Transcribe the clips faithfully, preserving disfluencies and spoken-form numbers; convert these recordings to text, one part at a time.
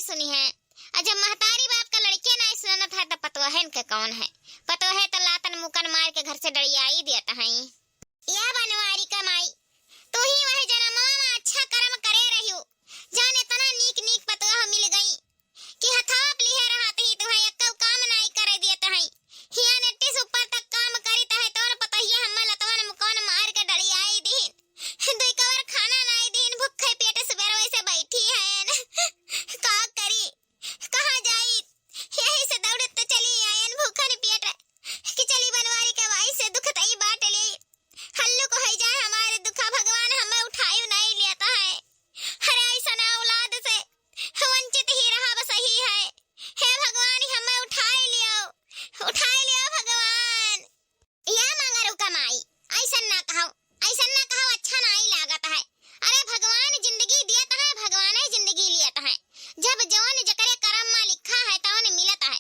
सुनिहैं। अउर जब महतारी बाप का लड़के नाहीं सुनत है, त पतोहन के कौन है? पतोहे त लातन मुकन मार के घर से डरियाई देत हैं। या बनवारी का माई, तू ही वह जनमवा में अच्छा कर्म करे रहियो, जान इतना नीक नीक पतोह मिल गई कि हथवा पे लिहे रहत ही तुहैं एक्कउ काम नाहीं करे देत हैं। हियाँ नेट्टी से ऊपर तक काम करित है, तोर पतोहिया हम्मे लतवन मुकवन मार के डरियाई दीन। दुई कवर खाना नाहीं दीन, भुक्खे पेट सुबेरवे से बैठी हैं। का करी, कहाँ जाई? यही से दौड़त तो चली आयन भूखन पेट कि चली बनवारी के माई से दुख तई बाँट लेई। हल्लुक होइ जाए हमार दुखा, भगवान हम्मे उठाई नाहीं लेत है। अरे अइसन औलाद से वंचित ही रहब सही है। हे भगवान, हम्मे उठाई लियो, उठाई लियो भगवान। या मंगरू का माई, अइसन ना कहउ, अइसन ना कहउ, अच्छा नाहीं लागत है। अरे भगवान जिंदगी दियत है, भगवान ही जिंदगी लियत है। जब जौन जकरे करम मा लिखा है, तौन मिलत है।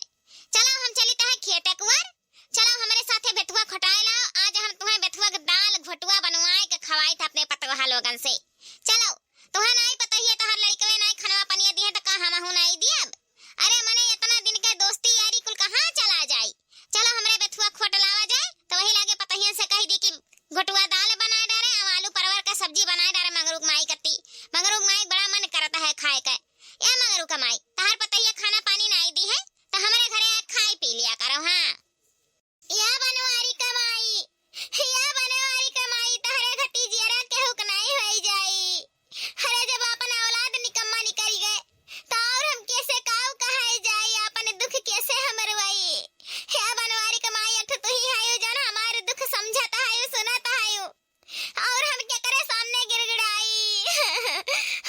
चलो हम चलित है खेते कुँवर, चलो हमरे साथे बेथुआ खोटाए लाओ। आज हम तुहैं बेथुआ के दाल घोटुआ बनवाए के खवाई था अपने पतोहा लोगन से। चलो, तुहैं नाहीं पतोहिया, तोहर लड़कवे नाहीं खनवा पनिया दिहे त का हमहू नाहीं दियब? अरे मने इतना दिन के दोस्ती यारी कुल कहाँ चला जाई? चलो हमरे बेथुआ खोट लावा जाए, त वही लागे पतोहियन से कहि दी कि घोटुआ दाल बनाए डारे, अउ आलू परवर का सब्जी बनाए डारे मंगरू के माई कत्ती। मंगरू के माई बड़ा मन करत है खाए के। ए मंगरू का माई, तोहर पतोहिया खाना पानी नाहीं दिहे, त हमरे घरे आके खाई पी लिया करो, हाँ। या बनवारी का माई, या बनवारी का माई, तोहरे खती जियरा केहू के नाहीं होइ जाई। अरे जब आपन औलाद निकम्मा निकरि गए, त अउर हम केसे काउ कहाए जाई, आपन दुख केसे हम रोई? या बनवारी का माई, एक ठो तुही हयू जौन हमार दुख समझत हयू, सुनत हयू, अउर हम केकरे सामने गिड़गिड़ाई?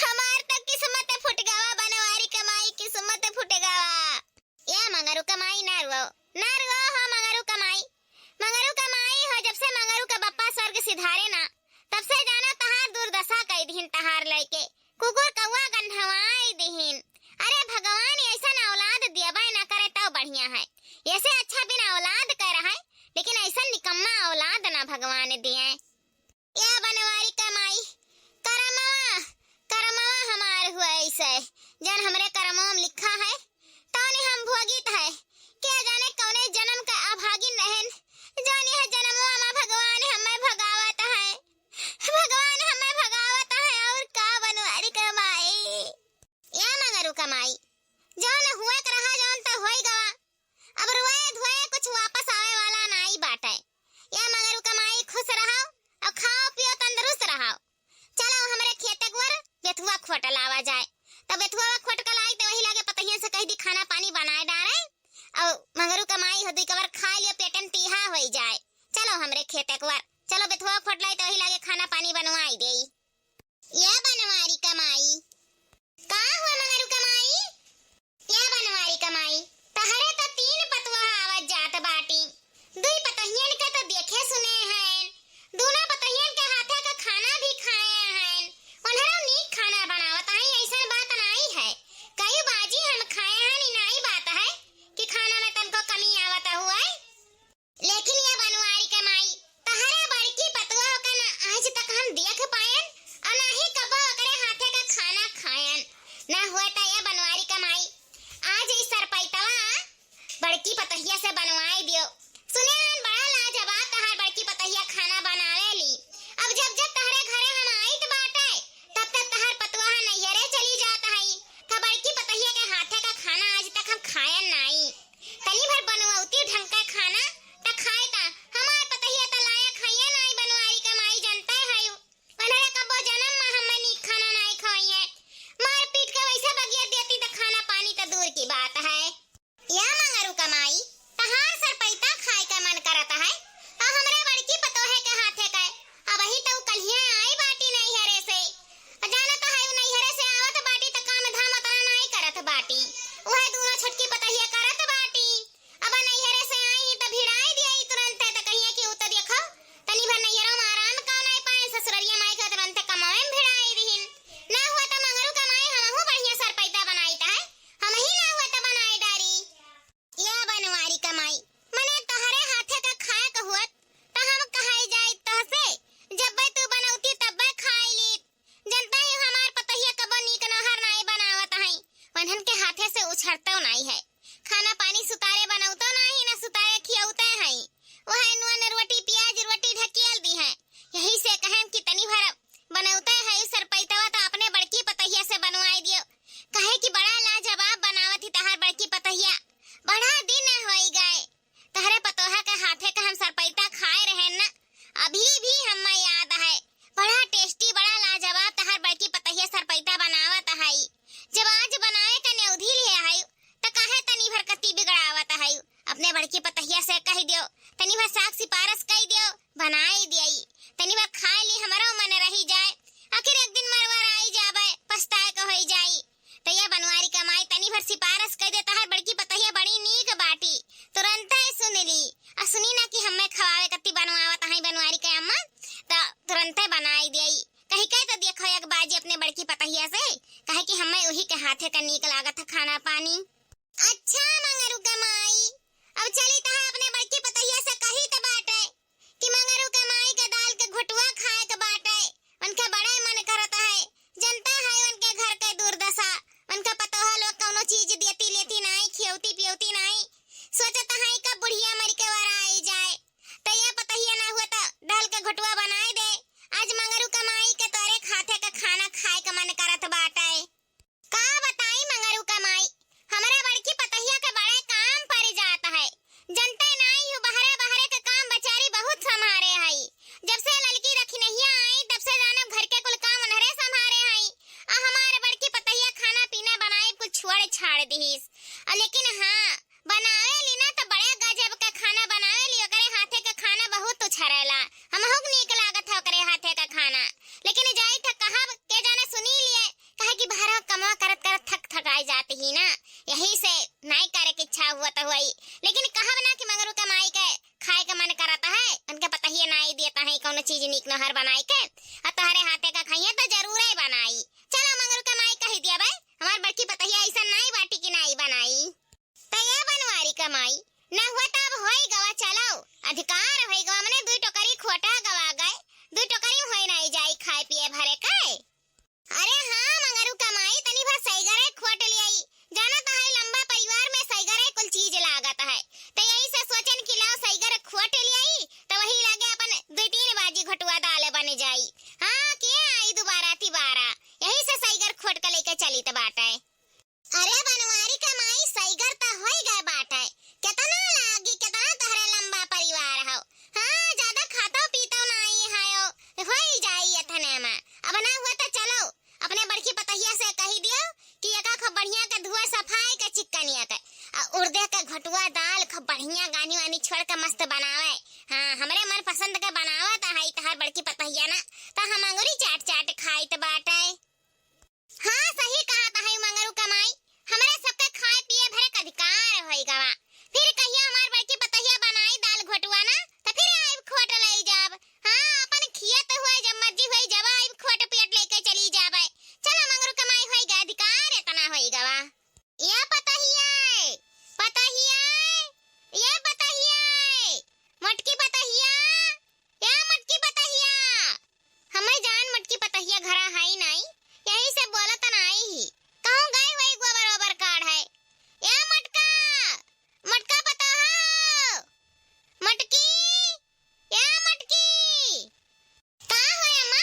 हमार त किस्मत फुट गवा बनवारी का माई, किस्मत फुट गवा। ए मंगरू का माई, ना रुआओ, ना रुआओ हो मंगरू का माई। मंगरू का माई हो, जब से मंगरू का बप्पा स्वर्ग सिधारे ना, तब से जाना तहार दुर्दशा कइ दिहिन तहार लइके। कुकुर कौआ गन्हवाई दिहिन। अरे भगवान अइसन औलाद दियबे ना करे तउ बढ़िया है। एसे अच्छा बिन औलाद के रहै, लेकिन अइसन निकम्मा औलाद ना भगवान दिए। या बनवारी का माई, करमवा, करमवा हमार हुआ अइसे, जौन हमरे करमवा में लिखा है, तौने हम भोगित है। के जाने कौने जनम का अभागिन रहेन, जौन यह जनमवा में भगवान हम्मे भगावत है, भगवान हम्मे भगावत है, अउर का बनवारी का माई। या मंगरू का माई, जौन हुए के रहा, जौन त होइ गवा, अब रोए धोए कुछ वापस आवे वाला नाई बाटे। या मंगरू का माई, खुश रहो अउर खाओ पियो तंदुरुस्त रहो। चलो हमरे खेते कुँवर बेथुआ खोट लावा जाए। त बेथुआ खोट के लाई त वही लागे पतोहियन से कहि दी खाना पानी बनाए डारे। अउर मंगरू का माई हो दुई कवर खाए लियो, पेटन तीहा होइ जाए। चलो हमरे खेते कुँवर, चलो बेथुआ खोट लाई त वही लागे खाना पानी बनवाई देई। या बनवारी का माई। का हुआ मंगरू का माई? या बनवारी का माई, तहरे त तीन पतोहा आवत जात बाटी। दुई पतोहियन के त देखे सुने हैं, दूनो पतोहियन के हाथे का खाना भी खाए हैं। उन्हरो नीक खाना बनावत आई, अइसन बात नाई है। कई बाजी हम खाए हैं, ई नाई बात है कि खाना में तनको कमी आवत हुए। लेकिन या बनवारी के माई, तहरे बड़की पतोह का ना आज तक हम देख पायन अउर ना ही कबो ओकरे हाथे का खाना खायन। ना हुए त या बनवारी के माई, आज ई सरपैतवा बड़की पतोहिया से बनवाई दियो। सुने हन बड़ा लाजवाब तहार बड़की पतोहिया खाना बनावेली। अब जब जब तहरे घरे हम आइत बाटे, तब तब तहार पतोह नैहरे चली जात हई। त बड़की पतोहिया के हाथे का खाना आज तक हम खायन नाई। तनी भर बनवती ढंग का खाना त खाए ता। हमार पतोहिया त लायक हइये नाई बनवारी का माई, जनते हयू। उन्हरे कब्बो जनम में हमें नीक खाना नाई खवइये। मार पीट के वैसे बगिया देती त खाना पानी त दूर की बात है। या मंगरू का माई, तहार सरपैता उन्हन के हाथे से उछरतौ नाई है। खाना पानी सुतारे बनौतौ नाई, ना सुतारे खियौते हैं। वह नून रोटी, प्याज रोटी ढकेल दी है। यही से कहेम कि तनी भर बनौते हैं, सरपैतवा तो अपने बड़की पतहिया से बनवाई दियो। कहे कि बड़ा लाजवाब बनावत ही तहार बड़की पतहिया। बड़ा दिन होई गए। तहरे पतोहा के हाथे के हम सरपैता खाए रहे न, अभी भी हम्मे याद है। बड़ा tasty, बड़ा लाजवाब तहार बड़की पतहिया सरपैता बनावत हई। जब आज बनावे के नेउधी लिए हई, त काहे तनी भर कती बिगड़ावत हई? अपने बड़की पतहिया से कहि दियो, तनी भर साग सिफारस कइ दियो, बनाई दियई। तनी भर खाए ली, हमरो मन रही जाए। आखिर एक दिन मरवर आई जाबे, पछताए के होई जाई। त या बनवारी का माई तनी भर सिफारस कइ दे, तहार बड़की पतहिया बड़ी नीक बाटी। तुरंते सुन ली, आ सुनी ना कि हम्मे खवावे कत्ती बनवावत हई बनवारी के अम्मा, त तुरंते बनाई देई। कहि के त देखो एक बाजी अपने बड़की पतहिया से, कहे कि हम्मे उही के हाथे का नीक लागत है खाना पानी। अच्छा मंगरू के माई, अब चली तहा अपने बड़की पतहिया से कही त बाटे कि मंगरू के माई के दाल के घोटुआ खाए के बाटे, उनके बड़े मन करत है। जनता है उनके घर के दुर्दशा, उनके पतोह लोग कौनो चीज देती लेती नाई, खियौती पियौती नाई। सोचत है कब बुढ़िया मर के वराई जाए। त ये पतहिया ना हुआ त दाल के घोटुआ बनाए दे। आज मंगरू के माई के तोरे हाथे के खाना खाए के मन करत बाटे। का बताई मंगरू का माई, हमरा बड़की पतहिया के बड़े काम परि जात है। जनते नाई हूँ, बहरे बहरे के काम बेचारी बहुत सम्हारे हई। जब से ललकी दखिनहिया आई, तब से जानो घर के कुल काम उनहरे सम्हारे हई। आ हमार बड़की पतहिया खाना पीना बनाए कुल छोड़ छाड़ दिहिस। आ लेकिन हाँ, बनावे ली ना त बड़े गजब के खाना बनावे ली, ओकरे हाथे के खाना बहुत उछरेला। हमहू के नीक लागत है ओकरे हाथे के खाना। लेकिन जाई था कहब के जाने सुनी लिए, काहे कि बहरा कमवा करत करत थक थकाई जात ही ना, यही से नाई करे के इच्छा हुआ तो हुई। लेकिन कहब ना कि मंगरू के माई के खाए के मन करत है, उनके पतहिया नाई देत है कौनो चीज नीक नोहर बनाए के, आ तोहरे हाथे का खाइए तो जरूरे बनाई। चलो मंगरू के माई कहि दिया बे, हमार बड़की पतहिया ऐसा नाई बाटी कि नाई बनाई। त ये बनवारी का माई, ना हुआ त अब होई गवा, चलो, अधिकार होई गवा, मने दुई टोकरी खोटा गवा गए, दुई टोकरी में होई नाई जाई खाए पिए भरे के। अरे हाँ मंगरू का माई, तनी भर सैगरे खोट लियाई, जाना त है लंबा परिवार में सैगरे कुल चीज लागत है, त यही से सोचन कि लाओ सैगर खोट लियाई, त वही लागे अपन दुई तीन बाजी घोटुआ दाल बन जाई। हाँ, के आई दोबारा तिबारा, यही से सैगर खोट के लेके चलित बाटे। अरे बनवारी का माई, सैगर त होई गए बाटे, केतना लागी, केतना तोहरे लंबा परिवार हो। हाँ, ज्यादा खातो पीतो नाई हयो, होई जाई एतने में। अब ना हुआ त चलो, अपने बड़की पतहिया से कही दियो कि एका खूब बढ़िया के धुआ सफाई के चिकनिया के, आ उर्दे के घोटुआ दाल खूब बढ़िया गानी वानी छोड़ के मस्त बनावे। हाँ, हमरे मन पसंद के बनावत है तहार बड़की पतहिया ना, त हम अंगुरी चाट चाट खाइत बाटे। हाँ, सही कहत है मंगरू का माई, हमरे सबके खाए पिए भरे के अधिकार होई गवा। फिर कहिया हमार बड़की पतहिया बनाई दाल घोटुआ ना, त फिर आइब खोट लई जाब। हाँ, अपन खियत हुए जब मर्जी होई जब आइब खोट पेट लेके चली जाबे। चलो मंगरू का माई, होई गवा अधिकार, एतना होई गवा। या पतहिया, पतहिया, या पतहिया, मोटकी पतहिया, या मोटकी पतहिया। हमें जान मोटकी पतहिया घरा है नाई, यही से बोलत नाई ही। कहूँ गए हुए गोबर ओबर काढ़ है। या मोटका, मोटका पतोहा, मोटकी, या मोटकी। का हो अम्मा,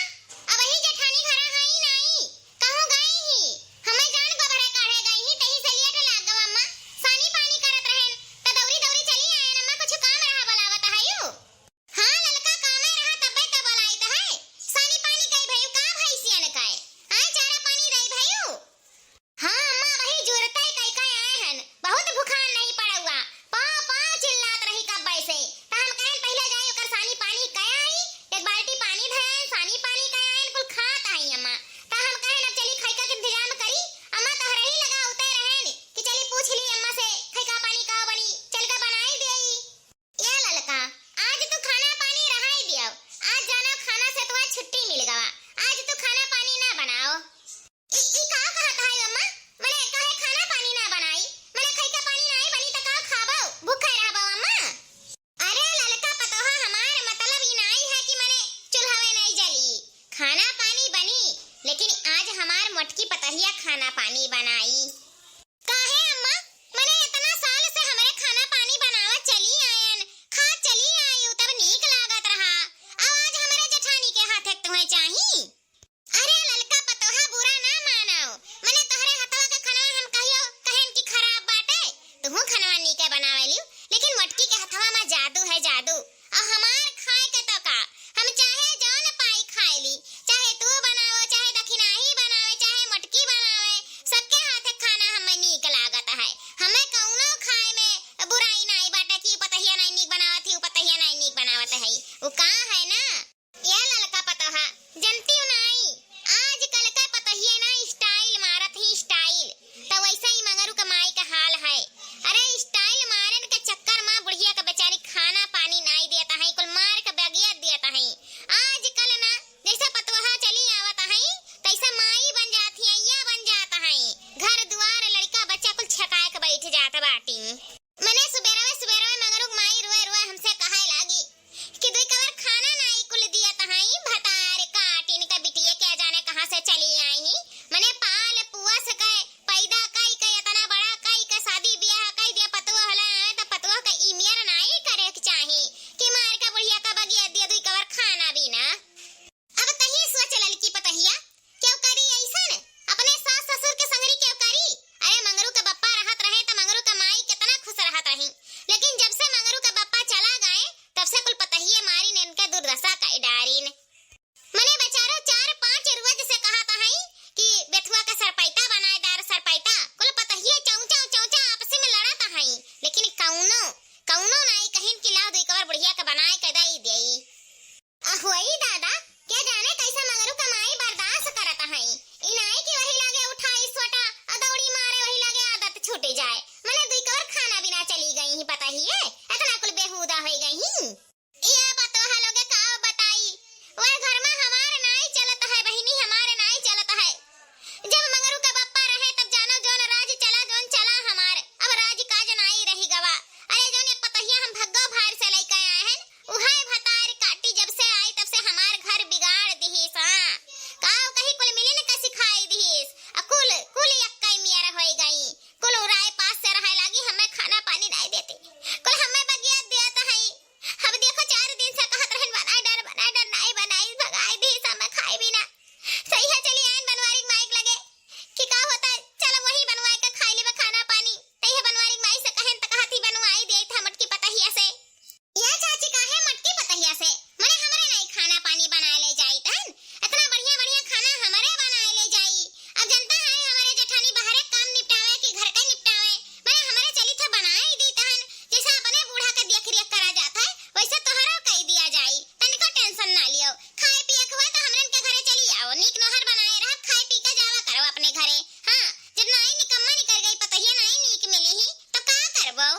अबही जेठानी घरा हई नाई, कहूँ गई ही? हमें जान गोबरे काढ़े गई ही, तही से लेट लाग गवा अम्मा। सानी पानी करत रहेन, त दौरी दौरी चली आयन अम्मा, कुछ काम रहा बोलावत हयू। जाए, मने दुई कवर खाना बिना चली गई ही, पता ही है, इतना कुल बेहूदा होई गई ही। ये पतोहा लोगे का बताई, वह घर में हमार नाई चलत है बहिनी, हमार नाई चलत है। जब मंगरू का बप्पा रहे तब जानो जोन राज चला, जोन चला हमार, अब राज काज नाई रही गवा। अरे जोन एक पतोहिया हम भग्गो भार से लइके आए हैं, उहाय भतार काटी जब से आई तब से हमार घर बिगाड़ दिहिस। हाँ, काव कही कुल मिलिन का सिखाई दिहिस, आ कुल, कुल यक्कै मियर होई गई। कुल उराए पास से रहे लागी, हमें खाना पानी नाई देती, कुल हमें बगिया देत हई। अब देखो, चार दिन से कहत रहन, "बनाए डर, बनाए डर," नाई बनाई, भगाई दी, सब में खाई भी ना। सही है, चली आयन बनवारी के माई के लगे कि का होता है, चलो वही बनवाए के खाई लेबे खाना पानी। तई है बनवारी के माई से कहन त कहत ही बनवाई देत है मोटकी पतहिया से। या चाची, काहे मोटकी पतहिया से? मने हमरे नाई खाना पानी बनाए ले जाई तहन? इतना बढ़िया बढ़िया खाना हमरे बनाए ले जाई। अब जनता है हमरे जेठानी बाहरे काम निपटावे कि घर का निपटावे, मने हमरे चली था बनाए दी तहन। जैसे अपने बूढ़ा के देख रेख करा जात है, वैसे तोहरो कई दिया जाई, तनिको tension ना लियो। खाए पिए के हुआ तो हमरन के घरे चली आओ, नीक नोहर बनाए रहब, खाए पी के जावा करो अपने घरे। हाँ, जब नाई निकम्मा निकर गई, पतहिया नाई नीक मिली ही, तो का करबो?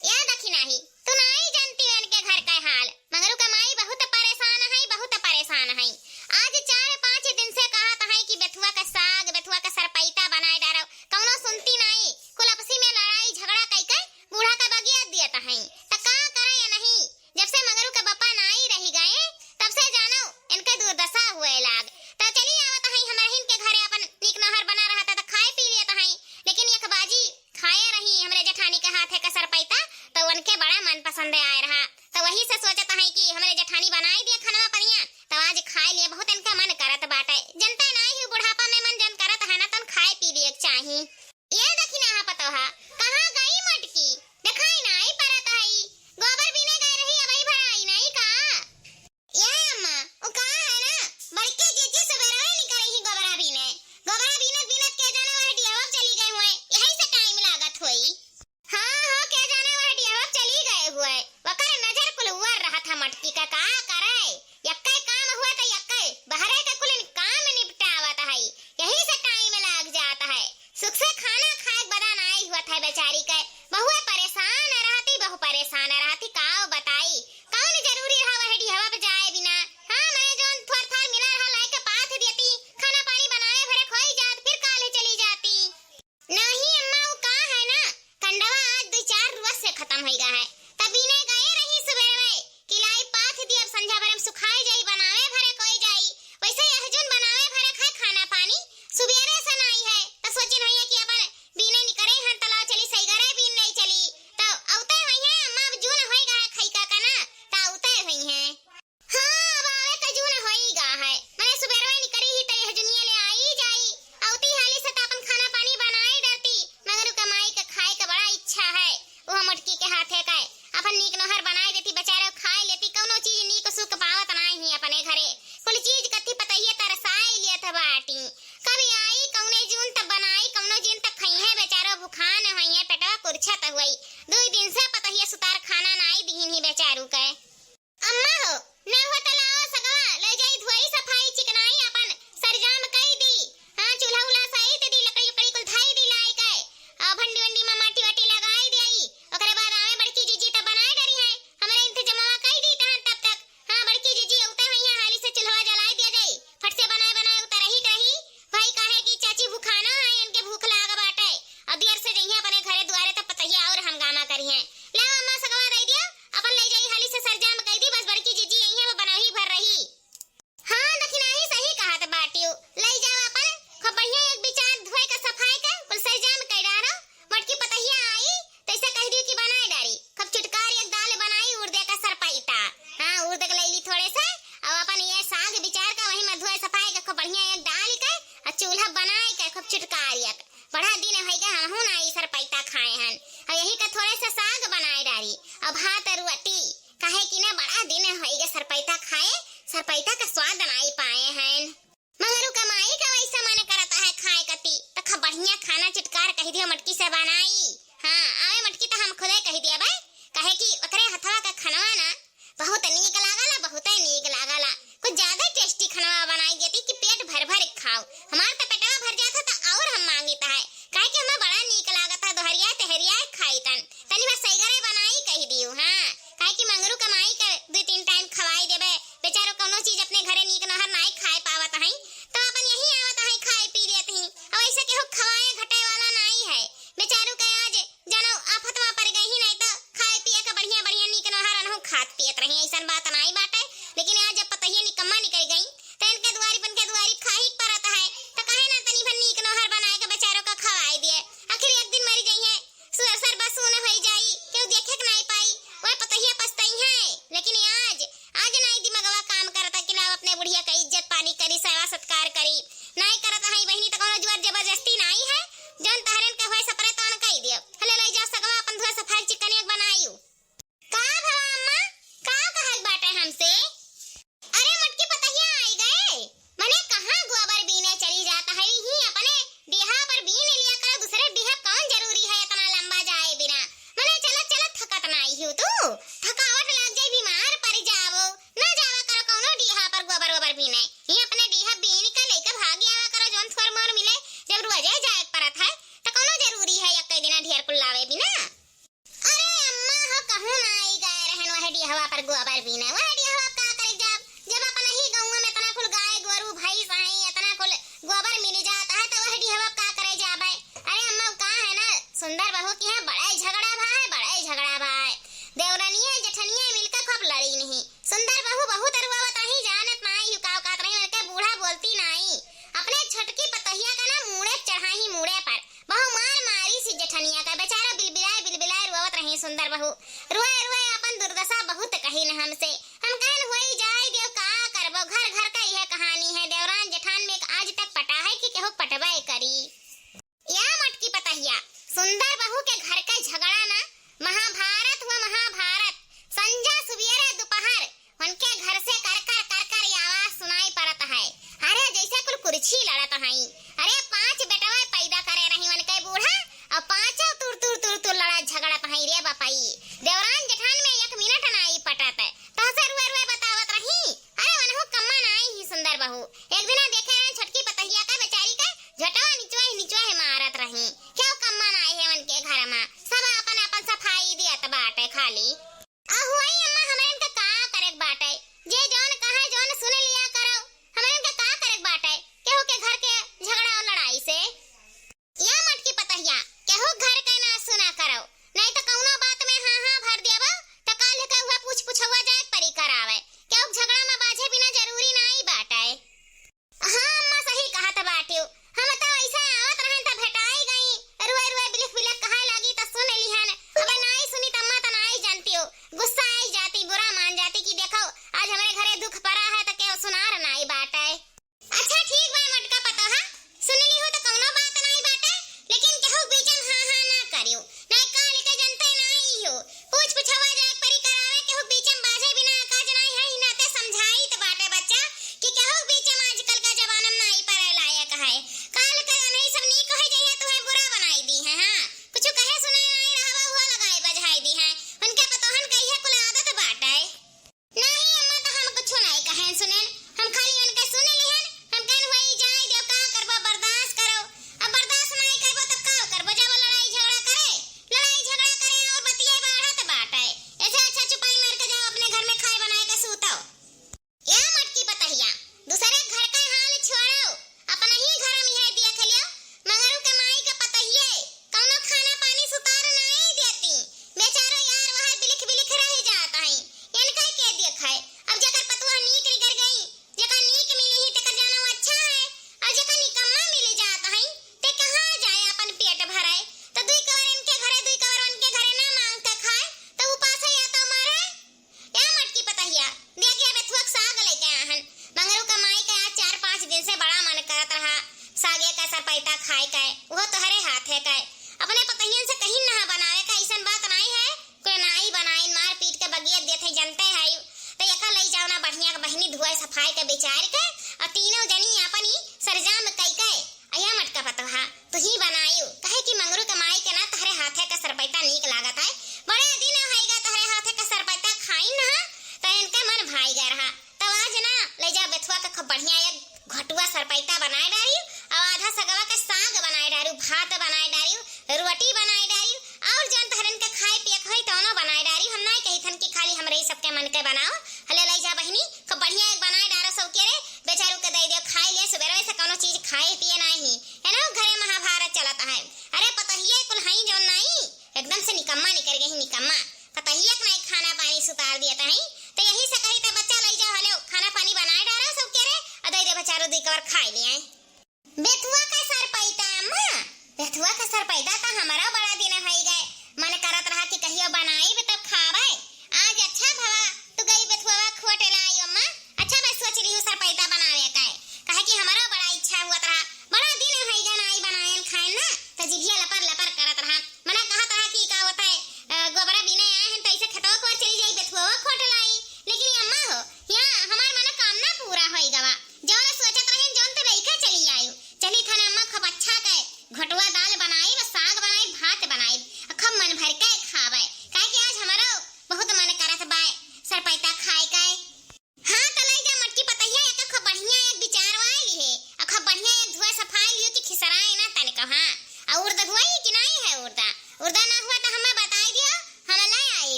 या दखिनाही, तू नाई जानती इनके घर का हाल। मंगरू का माई बहुत परेशान है, बहुत परेशान है। आज चार पाँच दिन से कहत है कि बेथुआ का साग, बेथुआ का सरपैता बनाए डारो, कौनो सुनती नाई। कुल आपसी में लड़ाई झगड़ा कई के बूढ़ा का बगिया दियत हैं। त का करे या नहीं? जब से मंगरू के बप्पा नाई रही गए, तब से जानो इनके दुर्दशा हुए लाग। त चली आवत हई हमरहिन के घरे, अपन नीक नहर बना रहा था त खाए पी लेत हई, लेकिन एक बाजी खाए रही हमरे जेठानी के हाथे का सरपैता, त उनके बड़ा मन पसंद आए रहा। त वही से सोचत हई कि हमरे जेठानी बनाई दिए खानवा पनिया, त आज खाए लिए बहुत इनका मन करत बाटे। जनता नाई ही बुढ़ापा में मन जन करत है ना, तन खाए पी लिए चाही। ये देखी ना, हाँ पतोहा, कहाँ गई मटकी? देखाई नाई परत हई। गोबर बीने गए रही, अबई भराई नाई का? ये अम्मा, वो का है ना, बड़की जीजी सुबेरवे निकरी ही गोबरा बीने। गोबरा बीनत बीनत के जाने वह डिहवा चली गए हुए, यही से time लागत होई। हाँ, हो, के जाने वह डिहवा चली गए हुए। वकर नजर कुल उवर रहत है मटकी का, का करे? यक्के काम हुआ त यक्के, बहरे के कुल काम निपटावत है, यही से time लाग जात है। सुख से खाना खाए के बदा नाई हुआ था बेचारी के। बहुए परेशान रहती, बहु परेशान रहती, काव बताई। कौन जरूरी रहा वह डिहवा पे जाए बिना? हाँ, मने जौन थोर थार मिला रहा, लाए के पाथ देती, खाना पानी बनावे भरे खोई जात, फिर काले चली जाती। नहीं अम्मा, वो का है ना, कंडवा आज दो चार रोज से खत्म होई गा है। तब इन्हें गए रही सुबह में कि लाई पाथ दी, अब संझा भरे में सुखाए जाई, बनावे भरे कोई जाई। वैसे यह जून बनावे भरे खाए खाना पानी, सुबेरे से नाई है, त सोचिन होइए कि अपन बीने निकरे हन, तलाव चली, सैगरे बीन नहीं चली, त अउते होइए, अम्मा अब जून होई गा है, खई का का ना, त अउते होइए। हाँ, अब आवे त जून होई गा है, मने सुबेरवे निकरी ही त यह जुनिया ले आई जाई, अउती हाली से त अपन खाना पानी बनाए डरती, मगर उका माई के खाए के बड़ा इच्छा है, वह मोटकी के हाथे का अपन नीक नोहर बनाए देती, बेचारे खाए लेती, कौनो चीज नीक सुख पावत नाई ही अपने घरे। कुल चीज कथी पतहिए तरसाई लियत बाटी। कभी आई कौने जून तब बनाई, कौनो जून तब खइहे, बेचारो भुखान होइहे, पेटवा कुरछत हुई। दुई दिन से पतहिए सुतार खाना नाई दीन ही बेचारू के। अम्मा हो, ना हो त लाओ सगवा, ले जाई धोई सफाई चिकनाई अपन सरजाम कई दी। हाँ, चूल्हा उल्हा साइत दी, लकड़ी उकड़ी कुल धाई दी लाई के। आ, भंडी वंडी में माटी वाटी लगाई देई। ओकरे बाद आवे बड़की जीजी त बनाए डरी है। हमरे इंतजमवा कई दी तहन तब तक। हाँ, बड़की जीजी उते हुई है, हाली से चूल्हा जलाई दिया जाई। फट से बनाए बनाए उतर ही कही। भाई काहे कि चाची भुखाना है, इनके भूख लाग बाटे। अब देर से जइहे अपने घरे दुआरे त पतहिया और हंगामा करिहे। ले अम्मा सगवा दे दिया, अपन ले जाई हाली से सरजाम कई दी, बस बड़की जीजी आई है, वो बनवही भर रही। हाँ, दखिनाही सही कहत बाटियो। लई जाओ अपन, खूब बढ़िया एक बिचार धोए का सफाई का, कुल सरजाम कई डारो। मोटकी पतहिया आई, तैसे कह दियो कि बनाए डारी। खूब चुटकार एक दाल बनाई, उर्दे का सरपैता। हाँ, उर्दे के लैली थोड़े से, और अपन ये साग बिचार का वही में धोए सफाई का खूब बढ़िया एक डाल के, और चूल्हा बनाए के खूब चुटकार एक। बड़ा दिन होई गा हमहू ना ई सरपैता खाए हन। और यही का थोड़े से साग बनाए डारी, और भात और रोटी। काहे कि ना बड़ा दिन होई गा सरपैता खाए, सरपैता का स्वाद नाई पाए हैं। मगर उका माई का वैसा मन करता है खाए कती, त खूब बढ़िया खाना चुटकार कह दियो मटकी से बनाई। हाँ, आवे मटकी त हम खुदे कह दिया बे, काहे कि ओकरे हथवा का खनवा ना बहुत नीक लागला, बहुते नीक लागला। कुछ ज्यादा tasty खनवा बनाई देती कि पेट भर भर खाओ। हमार त पेटवा भर जाता त और हम मांगित है, काहे कि हमें बड़ा नीक लागता। दोहरिया के होए सपरे तौन कई दियो। हले लई जाओ सगवा अपन धोए सफाई चिकनिया बनाइयो। का भवा अम्मा, का कहत बाटे हमसे? अरे मोटकी पतहिया आई गए, मने कहाँ गोबर बीने चली जात है, ही अपने डीहा पर बीन लिया करो, दूसरे डीहा कौन जरूरी है इतना लंबा जाए बिना? मने चलत चलत थकत नाई हो तू, थकावट लग जाई, बीमार पड़ जावो, ना जावा करो कौनो डीहा पर गोबर वोबर बीने, ही अपने डीहा बीन के लेके भाग आवा करो, जौन थोर मोर मिले, जब रोजे जाए के पड़त है तो कौनो जरूरी है एक दिना ढेर कुल लावे बिना? अरे अम्मा हो, कहूँ ना आई गए रहन वह डिहवा पर गोबर बीने। वह डिहवा का करे जाब, जब अपन ही गाँव में इतना कुल गाय गोरू भैंस आई, इतना कुल गोबर मिल जात है तो वह डिहवा का करे जाबे? अरे अम्मा का है ना, सुंदर बहू की है बड़ा ही झगड़ा भा है, बड़ा ही झगड़ा भा है। देवरनिया जेठनिया मिलकर खूब लड़ी नहीं। सुंदर बहू बहुत अरुआवत रही, जानत नाई यू का औकात रही, उनके बूढ़ा बोलती नाई। अपने छोटकी पतोहिया का ना मूड़े चढ़ाई मूड़े पर। बहू मार मारी सी जेठनिया का, बेचारा बिलबिलाए बिलबिलाए रोवत रही सुंदर बहू। रोए रोए अपन दुर्दशा बहुत कही न हमसे। हम कहन होई जाए देव का करबो, घर घर का यह कहानी है। देवरान जेठान में आज तक पटा है कि केहू पटबे करी। या मोटकी पतहिया, सुंदर बहू के घर का झगड़ा ना महाभारत हुआ महाभारत। संझा सुबेरे दोपहर उनके घर से कर कर कर कर ये आवाज सुनाई पड़त है। अरे जैसे कुल कुर्सी लड़त हई। अरे पांच बेटवा पैदा करे रही उनके बूढ़ा, और पांचों तुर तुर तुर तुर लड़त झगड़त हई रे बपई। देवरान जेठान में एक मिनट नाई पटत, तहसे रुए रुए बतावत रही। अरे वनहु कम्मा नाई ही सुंदर बहू। एक दिना देखे रहे छोटकी पतहिया का बेचारी का झोटवा निचवा ही निचवा ही मारत रही। क्यों कम्मा नाई है उनके घर में, सब अपन अपन सफाई दियत बाटे खाली। अहुआई अम्मा, हमरन के का करे के बाटे? जे जौन कहे, जौन सुन लिया करो। हमरन के का करे के बाटे केहू के घर के झगड़ा और लड़ाई से? या मोटकी पतहिया, केहू घर के ना सुना करो, नहीं तो कौनो बात में हाँ हाँ भर देबो, तो काल के हुआ पूछ पुछौआ जाए के परी करावे। केहू के झगड़ा में बाझे बिना जरूरी नाई बाटे। हाँ अम्मा, सही कहत बाटियो। हम तो ऐसे आवत रहन त भेटाई गई। रुए रुए बिलख बिलख कहाए लागी त सुन लिहन। अबे नाई सुनी त अम्मा त नाई जानतियो। गुस्सा आई जाती, बुरा मान जाती कि देखो आज हमरे घरे दुख पड़ा है त केहू सुनार नाई बाटे। अच्छा ठीक बा मोटका पतोहा, सुन लिहू त कौनो बात नाई बाटे, लेकिन केहू बीच में हाँ हाँ ना करियो। नहीं काल के जनते नाई हो। पूछ पुछवा जाए परी करावे, केहू बीच में बाझे बिना का जनाई है, ही नाते समझाई त बाटे बच्चा कि केहू बीच में आजकल का जमाना में नाई पड़े लायक है। काल के नहीं सब नीक हो जाइए, तुम्हें बुरा बनाई दी है। हाँ, कुछ कहे सुनाए नाई रहवा हुआ लगाए बजाई दी है। उनके पतोहन का यह कुल आदत बाटे। नहीं अम्मा, तो हम कुछ नहीं कहें सुनेन, हम खाली उनके सुन लिहन। हम कहन हुई जाए दियो, का करबो, बर्दाश्त करो। अब बर्दाश्त नहीं करबो तो का करबो, जब वो लड़ाई झगड़ा करे, लड़ाई झगड़ा करे और बतिये बढ़त बाटे। ऐसे अच्छा चुपाई मार के जाओ अपने घर में खाए बनाए के सूतो। या मोटकी पतहिया, दूसरे घर का हाल छोड़ो, अपना ही घर में है देख लियो। मंगरू के माई के पतहिए कौनो खाना पानी सुतार नहीं देती। बेचारो यार वह बिलिख बिलिख रह जात है, इनका के देखे। अब जेकर पतोह नीक निकर गई, जेकर नीक मिली ही तेकर जानो अच्छा है, और जेकर निकम्मा मिली जात है, ते कहाँ जाए अपन पेट भरे? तो दुई कवर इनके घरे, दुई कवर उनके घरे ना मांग के खाए, तो उपासे या तो मरे। या मोटकी पतहिया, देखिया बेथुआ के साग लेके आया हन। मंगरू का माई का आज चार पाँच दिन से बड़ा मन करत रहा सागे का सरपैता खाए का, वो तोहरे हाथे का। अपने पतहियन से कहीं ना बनावे का, ऐसन बात नाई है। कोई नाई बनाइन, मार पीट के बगियत देत है, जनते है। तो एका लई जाओ ना बढ़िया के बहिनी धोए सफाई के बिचार के, और तीनों जनी अपन ही सरजाम कई के। अया मोटका पतोहा, तू ही बनायू, काहे कि मंगरू के माई के ना तहरे हाथे का सरपैता नीक लागत है। बड़े दिन होइगा तहरे हाथे का सरपैता खाइन ना, तो इनके मन भाई गए रहा। तो आज ना ले जा बेथुआ के खूब बढ़िया एक घटुआ सरपैता बनाए डारी, और आधा सगवा के साग बनाए डारू, भात बनाए डारू, रोटी बनाए डारू, और जौन तहरन के खाए पिए के होई तौनो बनाए डारू। हम नाई कही थन कि खाली हमरे ही सबके मन के बनाओ। हले ले जा बहिनी, खूब बढ़िया एक बनाए डारा सबके रे, बेचारू के दे दियो खाए ले, सुबेरे से कौनो चीज खाए पिए नाई ही। है ना, घरे महाभारत चलत है। अरे पतहिए कुल हई जौन नाई, एकदम से निकम्मा निकल गई, निकम्मा। पतहिए के नाई खाना पानी सुतार दिया तहई, तो यही से कही त बच्चा लई जाओ, हले खाना पानी बनाए डारा सबके रे, आ दे दे बेचारो दुई कवर खाए ले आए। बेथुआ का सरपैता अम्मा, बेथुआ का सरपैता त हमारा बड़ा दिन होई गए, मन करत रहा कि कहियो बनाई तब खावे। आज अच्छा भवा तू गई बेथुआ खोटे लाई अम्मा, अच्छा मैं सोच ली हूँ सरपैता बनावे का, काहे कि हमारा बड़ा इच्छा हुआ रहा, बड़ा दिन होई गए नाई बनायन खाए ना, तो जिभिया लपा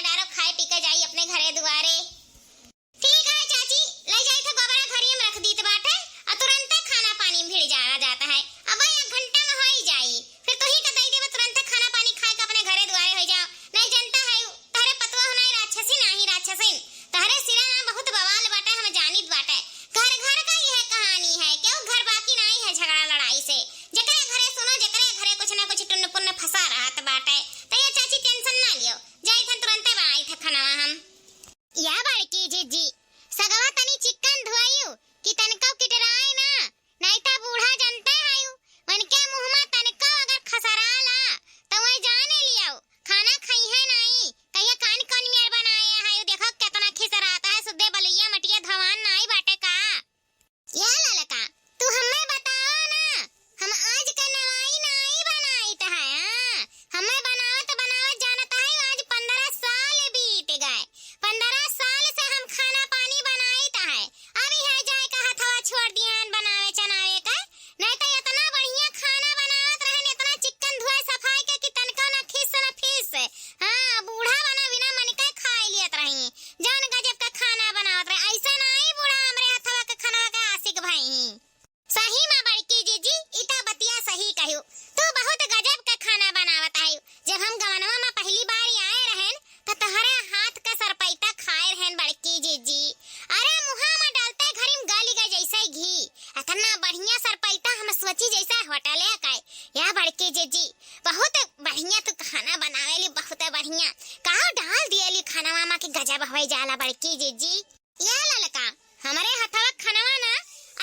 तारो खाए पी के जाई अपने घरे दुआरे। ठीक है चाची, लइ जाई थे गोबरा घरिये में रख दीत बाटे, अउ तुरंते खाना पानी में भिड़ जावा जात है। अब एक घंटा में होई जाई, फिर तोही के दइ देबे, तुरंते खाना पानी खाए के अपने घरे दुआरे होई जाओ। नहीं जनता है, तहरे पतवा हो नाई राक्षसी, नाही राक्षसिन, तहरे सिरा ना बहुत बवाल बाटे, हम जानित बाटे। घर घर का यह कहानी है, केहू घर बाकी नाही है झगड़ा लड़ाई से। जेकरे घरे सुनो, जेकरे घरे कुछ ना कुछ टुन्न पुन्न फंसा रहत बाटे। तो ये चाची tension ना लियो, जाई थन तुरंते बनाई थे खाना हम। या बड़की जिज्जी, सगवा तनी चिक्कन धुआइउ कि तनिको किटराए ना, नाहीं त बूढ़ा जनते हइउ, उनके मुँह मा तनिको अगर खसराला, त वही जाने लियाउ, खाना खइहे नाहीं, कहिया कान कान मेर बनाए हइउ, देखो केतना खिसरात है, सुद्धे बलुइया मटिया धवान नाहीं बाटे का? या ललका, तू हम्मे बतावा ना, हम आज के नवाई नाई बनाइत है, हाँ? हम्मे बनावत बनावत जानत है, आज पन्द्रह साल बीत गए। पन्द्रह साल से हम खाना पानी बनाइत है, अब इहे जाए के हथवा छोड़ दिहन बनावे चनावे के। नहीं तो इतना बढ़िया खाना बनावत रहन, इतना चिक्कन धुआई सफाई के कि तनिको ना खिस ना फिस। हाँ, बूढ़ा बना बिना मन के खाए लियत रही। जौन गजब का खाना बनावत रहे, ऐसे नाई बूढ़ा हमरे हथवा के खानवा के आशिक भई। सही मा बड़की जिज्जी, ई त बतिया सही कहिउ। तू बहुत गजब का खाना बनावत आयु। जब हम गवनवा मा पहली बार आए रहन, त तहरे हाथ का सरपैता खाए रहन बड़की जिज्जी। अरे मुहा मा डालते घरी में गली गए जैसे घी। इतना बढ़िया सरपैता हम सोची जैसे होटले का। या बड़की जिज्जी, बहुत बढ़िया तू खाना बनावेली, बहुत बढ़िया। का डाल दिएली खानवा मा कि गजब होई जाला बड़की जिज्जी। या ललका, हमरे हथवा खनवा ना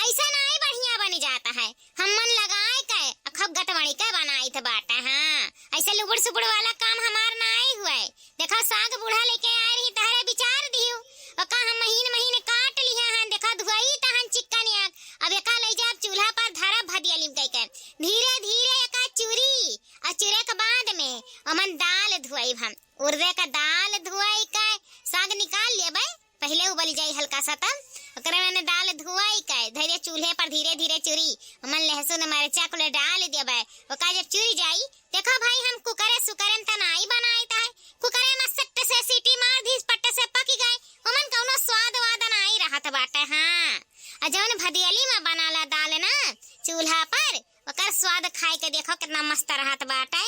ऐसा नाई बढ़िया बनी जाता है। हम मन लगाए के अ खूब गटमड़ी के बनाइत बाटे, हाँ। ऐसे लुबुड़ सुबुड़ वाला काम हमार नाई हुए। देखो साग बूढ़ा लेके आए रही, तहरे बिचार दिहु। ओका हम महीन महीन काट लिहे हन, देखो धुआई तहन चिक्कन आग। अब एका लइ जाब चूल्हा पर धरब भदियली में कइके। धीरे धीरे एका चुरी, अ चुरे के बाद में ओमन दाल धुआइब हम। उर्दे का दाल धुआई के साग निकाल लेबै, पहिले उबल जाई हल्का सा, तब ओकरे में दाल धुआई के धइरे चूल्हे पर धीरे धीरे चुरी, ओमन लहसुन मरचा कुल डाल देबै। ओका जब चुरी जाई, देखो भाई, हम कुकरे सुकरे में त नाई बनाइत है, कुकरे में सट्ट से सीटी मार दीस, पट्ट से पक गए, ओमन कौनो स्वाद वाद नाई रहत बाटे। हाँ, आ जौन भदियली में बनाला दाल ना चूल्हा पर, ओकर स्वाद खाए के देखो कितना मस्त रहत बाटे।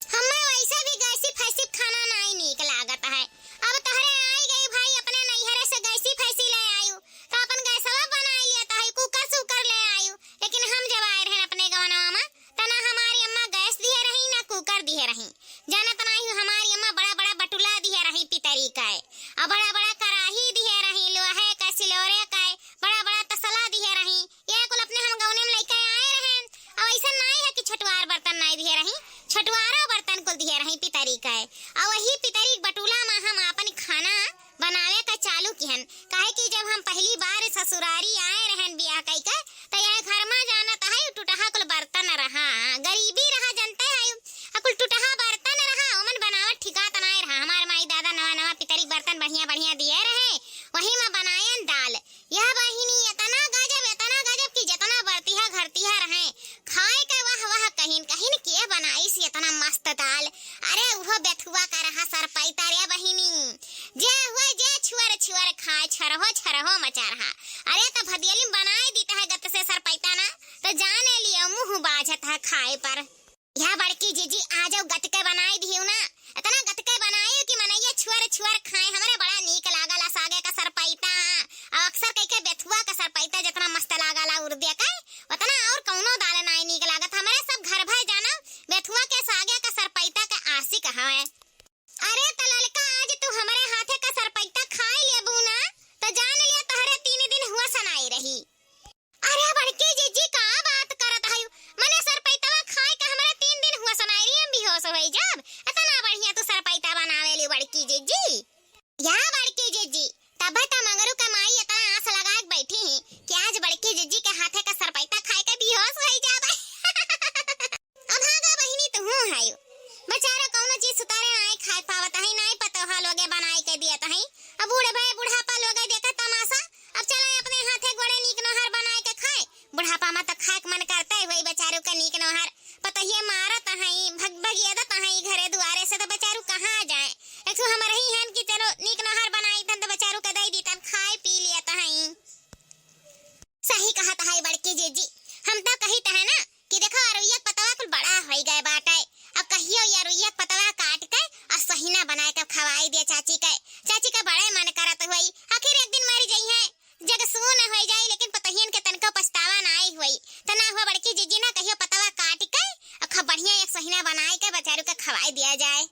हम्मे वैसे भी गैसी फैसी खाना नाई नीक लागत है। अब तोहरे आई गई भाई, अपने नैहरे से गैसी फैसी ले आयु, तो अपन गैसवा बनाई लेत है, कुकर सुकर ले आयु। लेकिन हम जब आए रहन अपने गवनवा मा, त ना हमारी अम्मा गैस दिहे रही, ना कुकर दिहे रही। जानत नाई हूँ, हमारी अम्मा बड़ा बड़ा बटुला दिहे रही पितरी का, और बड़ा बड़ा कराही दिहे रही, लोहे का, सिलोरे का, बड़ा बड़ा तसला दिहे रही। ये कुल अपने हम गौने में लइके आए रहे। अब ऐसा नाई है कि छोटवार बर्तन नाई दिहे रही, छोटवारो बर्तन कुल दिहे रही पितरी का। और वही पितरी बटुला मा हम आपन खाना बनावे का चालू किहन, काहे कि जब हम पहली बार ससुरारी आए रहन बियाह कइके, त यह घर मा जानत है टुटहा कुल बर्तन रहा, गरीबी रहा, जनते है, आ कुल टुटहा बर्तन रहा, ओमन बनावत ठिकात नाई रहा। हमार माई दादा नवा नवा पितरी बर्तन बढ़िया बढ़िया दिहे रहे, वही मा बनायन दाल। यह बहिनी एतना गजब, एतना गजब कि जेतना बरतिहा घरतिहा रहे, खाए के वाह वाह कहिन, कहिन के बनाइस एतना मस्त दाल। अरे उहो बेथुआ का रहा सरपैता रे बहिनी, जे हुए जे छुअर छुअर खाए, छरहो छरहो मचा रहा। अरे त भदियली में बनाए दीत है गत से सरपैता ना, त जाने लियो मुँह बाझत है खाए पर। या बड़की जिज्जी, आ जाओ, गतके बनाई दिहु ना, इतना गतके बनाई कि मनैया छुअर छुअर खाए। हमरे बड़ा नीक लागला सागे का सरपैता, और अक्सर कह के बेथुआ का सरपैता जितना मस्त लागला उर्दे का, उतना और कौनो दाल नाई नीक लागत। हमरे सब घर भर जानो बेथुआ के सागे का सरपैता के आशिक हवे। अरे त ललका, आज तू हमरे हाथे का सरपैता खाए लेबू ना, त जान लिया तोहरे तीन दिन हुआ सनाई रही। अरे बड़की जिज्जी, का बात करत हयू? मने सरपैतवा खाए के हमरा तीन दिन हुआ सनाई रही, हम बेहोश होई जाब। इतना बढ़िया तू सरपैता बनावेली बड़की जिज्जी। चाची का बड़े मन करत होई, आखिर एक दिन मरि जइहैं, जग सून होइ जाई, लेकिन पतोहियन के तनिको पछतावा नाई होई। त ना हुआ बड़की जिज्जी ना कहियो पतवा काटि के, अउ खूब बढ़िया एक सोहिना बनाइ के बेचारू के खवाइ दिया जाए।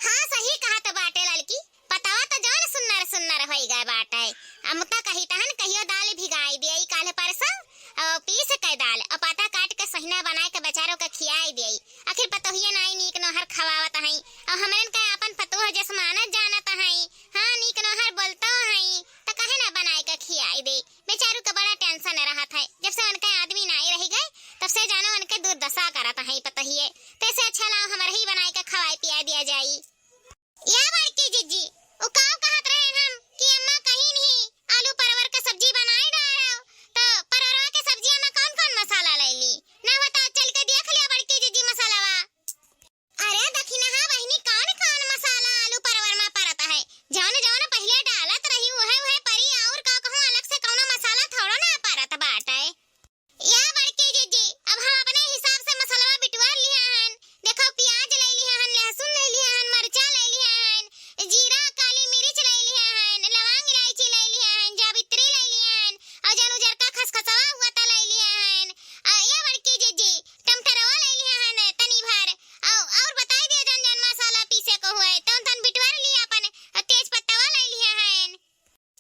हाँ, सही कहत बाटे ललकी, पतवा त जौन सुन्नर सुन्नर होइ गए बाटे। अमता कही तहन कहियो दाल भिगाइ देई काल्ह परसों, अउ पीस के दाल, अउ पता काटि के सोहिना बनाइ के बेचारू के खियाइ देई। आखिर पतोहिया नाई नीक नोहर खवावत हई, अउ हमरन के आपन पतोह जस मानत जानत हई। हाँ, नीक नोहर बोलतो हई, त काहे ना बनाइ के खियाइ देई। बेचारू के बड़ा tension रहत है, जब से उनके आदमी नाई रहि गए, तब से जानो उनके दुर्दशा करत है पतोहिए। तैसे अच्छा लाओ हमरे ही बनाइ के खवाइ पियाइ दिया जाई। या बड़की जिज्जी, उ काव कहत रहे हम कि अम्मा कहिन ही आलू परवर के सब्जी बनाइ डारो, त परवरवा के सब्जिया में कौन कौन मसाला लइली? ना हुआ त चलि के देख लिया बड़की जिज्जी मसालावा। अरे दखिनहा बहिनी, कौन कौन मसाला आलू परवर मा परत है? जौन जौन पहिले डालत रही उहे उहे परी, अउर का कहूँ, अलग से कौनो मसाला थोड़ो ना परत बाटे। या बड़की जिज्जी, अब हम अपने हिसाब से मसलवा बिटवार लिहा हन। देखो, पियाज लइ लिहा हन, लहसुन लइ लिहा हन, मरचा लइ लिहा हन, जीरा, काली मिरिच लइ लिहा हन, लवांग इलाइची लइ लिहा हन, जावित्री लइ लिहा हन, अउर जौन उजरका खसखसवा हुआ त लइ लिहा हन। अ, या बड़की जिज्जी, टमाटरवा लइ लिहा हन तनी भर, अउ, अउर बताइ दिया जौन जौन मसाला पीसे को हुए, तौन तौन बिटवार लिया अपन, अ, तेज पत्तावा लइ लिहा हन।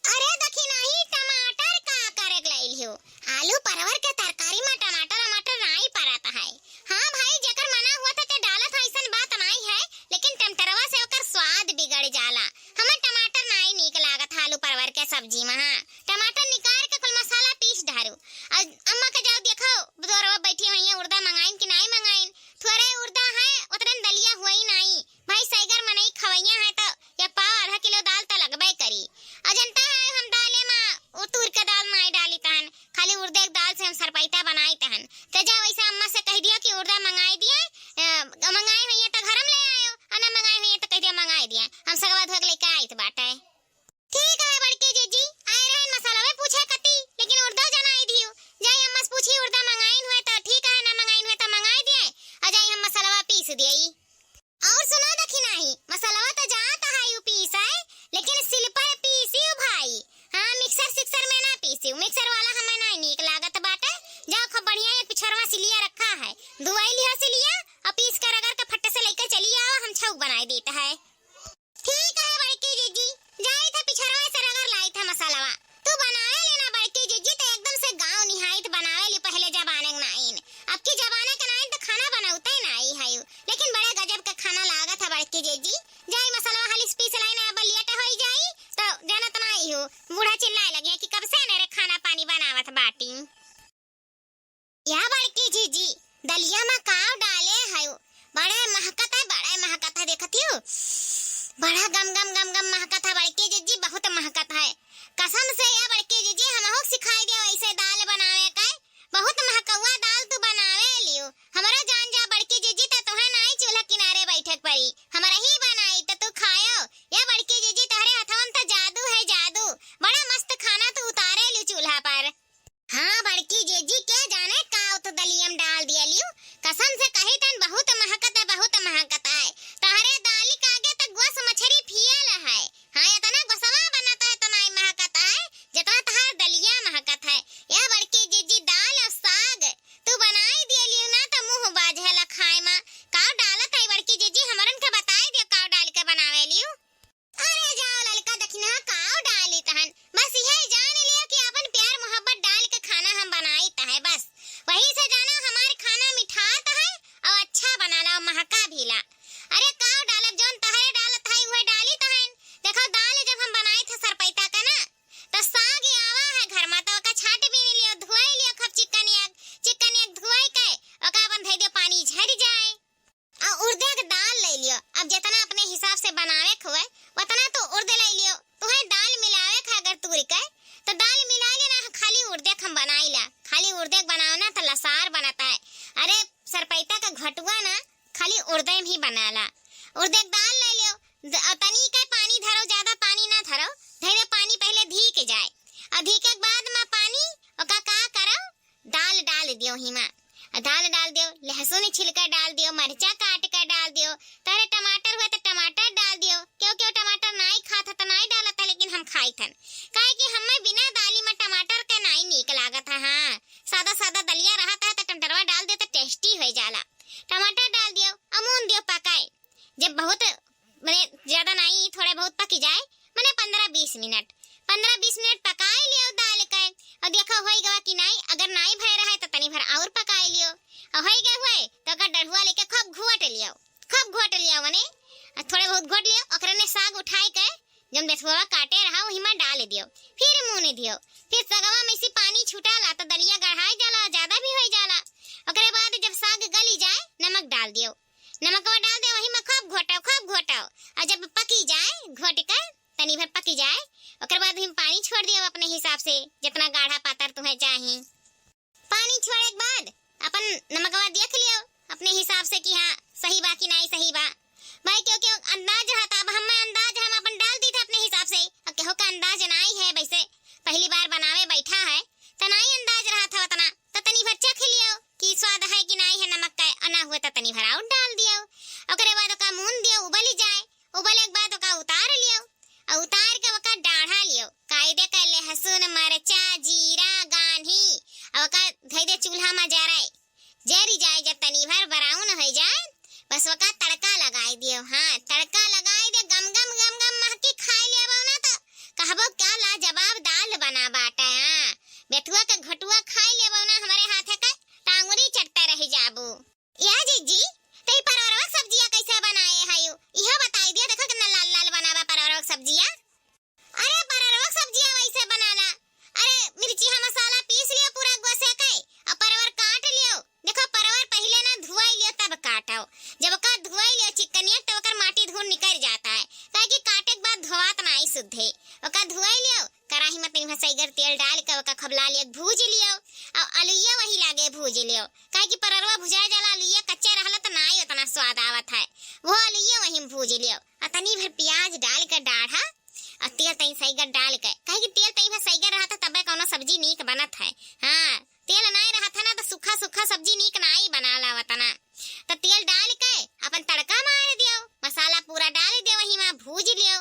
अरे दखिनही, टमाटर का करे के लइ लिहो? आलू परवर के तरकारी मा टमाटर वमाटर नाई परत है। हाँ भाई, जेकर मना हुआ त ते डालत है, अइसन बात नाई है, लेकिन टमाटरवा से ओकर स्वाद बिगड़ जाला। हमें टमाटर नाई नीक लागत है आलू परवर के सब्जी मा। हाँ, टमाटर निकार के कुल मसाला पीस डारू। अउर अम्मा के जाओ देखो, दुअरवा बैठी हुई है, उर्दा मंगाइन कि नाई मंगाइन? थोरे उर्दा है, उतरन दलिया हुई नाई। भाई, सैगर मनई खवैया है त या पाव आधा किलो दाल त लगबे करी। अउर जनता है, हम दाले मा उ तूर के दाल नाई डाली तहन, खाली उर्दे के दाल से हम सरपैता बनाई तहन। त जा वैसे अम्मा से कहि दिया कि उर्दा मंगाइ दिया, अ, मंगाए हुई है त घर में ले आयो, अउर ना मंगाए हुई है त कहि दिया मंगाइ दिया, हम सगवा धोए के लेके आइत बाटे। ठीक है बड़की जिज्जी, आए रहन मसलवे पूछे कती, लेकिन उर्दो जनाइ दियो। जाई अम्मा से पूछी, उर्दा मंगाइन हुए त ठीक है, ना मंगाइन हुए त मंगाइ दिए, अउर जाई हम मसलवा पीस दिए। अउर सुनो दखिनही, मसलवा त जात है यू पीस है, लेकिन सिल पर पीसियो भाई। हाँ, मिक्सर सिक्सर में ना पीसियो, मिक्सर वाला हमें ना नीक लागत बाटे। जाओ खूब बढ़िया एक पिछरवा सिलिया रखा है, धुआई लिहा सिलिया, अउर पीस के रगड़ के फट्टे से लेके चली आओ, हम छौक बनाइ देत है। ठीक है बड़की जिज्जी, जाइत है पिछरवा से रगड़ लाइत है मसलवा। तू बनाए लेना बड़की जिज्जी, त एकदम से गाँव निहाइत बनावे ली, पहले जमाने के नाइन। अब की जमाने के नाइन त खाना बनौते नाई है यू, लेकिन बड़े गजब के खाना लागत है बड़की जिज्जी। जाई मसलवा हाली से पीस लाई ना, अब लेट होइ जाई, त जानत नाई हो, बूढ़ा चिल्लाए लगे कि कब से अनेरे खाना पानी बनावत बाटी। या बड़की जिज्जी, दलिया मा काव डाले हयो? बड़ा महकत है, बड़ा महकत है, देखत हियो? बड़ा गम गम गम गम महकत है बड़की जिज्जी, बहुत महकत है। कसम से या बड़की जिज्जी, हमहू के सिखाई दिया वैसे दाल बनावे के। बहुत महकौआ दाल तू बनावे लियो। हमरा जान जा बड़की जिज्जी, त तोहे नाई चूल्हा किनारे बैठे के परी, हमरा ही बनाई त तू खायो। या बड़की जिज्जी, तोहरे हथवन त जादू है जादू, बड़ा मस्त खाना तू उतारे लियो चूल्हा पर। हाँ बड़की जिज्जी, के जाने का उत दलियम डाल दिया लियो। कसम से कही तन बहुत महकत है, बहुत महकत है। तहरे दाली का आगे त गोस मछरी फियल है। हाँ, इतना गोसवा बनत है, इतना ही महकत है, जितना तहार दलिया महकत है। या बड़की जिज्जी, दाल अउर साग तू बनाई दिया लियो ना, त मुँह बाझेला खाए मा। का डालत है बड़की जिज्जी, हमरन के बताई दियो का डाल के बनावे लियो। अरे जाओ ललका दखिनहा, काव डाली तहन, बस यही जान लियो कि आपन प्यार मोहब्बत डाल के खाना हम बनाई तहे, बस वही से जानो हमार खाना मिठात है अउर अच्छा बनाला अउर महका भीला। अरे काव डालब, जौन तहरे डालत है उहे डाली तहन। देखो दाल जब हम बनाई थे सरपैता का ना, त साग आवा है घर मा, त ओका छाट बीन लियो, धोई लियो खूब चिकन एक, चिकन एक धोई के ओका अपन धई दियो, पानी झरि जाए। आ उर्दे के दाल लइ लियो। अब जितना अपने हिसाब से बनावे के होए, उतना तो उर्दे लइ लियो। तुहे दाल मिलावे के अगर तूर के, तो दाल मिला लेना, खाली उर्दे के हम बनाई ला। खाली उर्दे के बनाओ ना, तो लसार बनता है। अरे, सरपैता का घटुआ ना, खाली उर्दे में ही बनाला। उर्दे के दाल लइ लियो, द-, तनी के पानी धरो, ज्यादा पानी ना धरो, धीरे पानी पहले धी के जाए। और धी के बाद में पानी, ओका का करो, दाल डाल दियो हिमा। आ दाल डाल दियो, लहसुन छिलका डाल दियो, मरचा काट के डाल दियो, तहरे टमाटर हुए तो टमाटर डाल दियो। क्यों, क्यों टमाटर नाई खात है तो नाई थन। काहे कि हमें बिना दाली में टमाटर के नाई नीक लागत है। हाँ, सादा सादा दलिया रहत है तो टमाटरवा डाल दे तो tasty हो जाला। टमाटर डाल दियो, अमून दियो पकाए। जब बहुत, मने, ज्यादा नाई, थोड़े बहुत पकी जाए, मने, पन्द्रह बीस मिनट, पन्द्रह बीस मिनट पकाए लियो दाल के। और देखो होई गवा कि नाई, अगर नाई भय रहे तो तनी भर और पकाए लियो। और होई गए हुए तो ओकर डढ़ुआ लेके खूब घोट लियो, खूब घोट लियो, मने, और थोड़े बहुत घोट लियो। ओकरे ने साग उठाए के, जौन बेथुआ काटे रहा, वही में डाल दियो, फिर मून दियो। फिर सगवा में से पानी छूटाला तो दलिया गढ़ाई जाला, ज्यादा भी होई जाला। ओकरे बाद जब साग गली जाए, नमक डाल दियो, नमकवा डाल दे, वही में खूब घोटाओ, खूब घोटाओ। और जब पकी जाए, घोट के तनी भर पकी जाए, ओकर बाद वही में पानी छोड़ दियो अपने हिसाब से, जितना गाढ़ा पातर तुम्हें चाही। पानी छोड़े के बाद अपन नमकवा देख लियो अपने हिसाब से कि हाँ, सही बा कि नाई सही बा। भाई, क्यों, क्यों अंदाज रहता, अब हमें अंदाज, हम अपन डाल दी थे अपने हिसाब से, अब केहू का अंदाज नाई है, वैसे पहली बार बनावे बैठा है, तो नाई अंदाज रहत है उतना, तो तनी भर चख लियो कि स्वाद है कि नाई है नमक का, और ना हुए तो तनी भर और डाल दियो। ओकरे बाद ओका मून दियो, उबल जाए, उबले के बाद ओका उतार लियो, और उतार के ओका डाढ़ा लियो, कायदे का लहसुन, मरचा, जीरा, गान्ही, और ओका धई दे चूल्हा में जराए। जरी जाए, जब तनी भर brown हो जाए, बस ओका तड़का लगाई दियो। हाँ, तड़का लगाई दे, गम गम गम गम महकी, खाई लेबो ना तो कहबो क्या लाजवाब दाल बना बाटे। हाँ, बेथुआ के घोटुआ खाई लेबो ना, हमरे हाथे का टांगुरी चटते रह जाबू। या जीजी, तई परवरवा सब्जिया कैसे बनाए हयू? इहो बताई दिया, देखो कितना लाल लाल बनावा परवरवा सब्जिया। अरे, परवरवा सब्जिया वैसे बनाला। अरे, मिर्चिया मसाला पीस लियो पूरा गोसे के, और परवर काट लियो। देखो, परवर पहले ना धुआई लियो तब काटो। जब ओका धुआई लियो चिकनिया, तब ओकर माटी धूर निकल जाता है, काहे कि काटे के बाद धोवात नाई सुद्धे। ओका धुआई लियो, कढ़ाई में तनी भर सइगर तेल डाल के ओका खूब लाल एक भूज लियो, और अलुइया वही लागे भूज लियो, काहे कि पररवा भुजाए जाला, अलुइया कच्चा रहला त नाई उतना स्वाद आवत है। वो अलुइया वही में भूज लियो, और तनी भर प्याज डाल के डाढ़ा, और तेल तनी सइगर डाल के, काहे कि तेल तनी भर सइगर रहत है तबे कौनो सब्जी नीक बनत है। हाँ, तेल नाई रहत है ना तो सूखा सूखा सब्जी नीक नाई बनाला उतना। तो तेल डाल के अपन तड़का मार दियो, मसाला पूरा डाल दियो, वही में भूज लियो।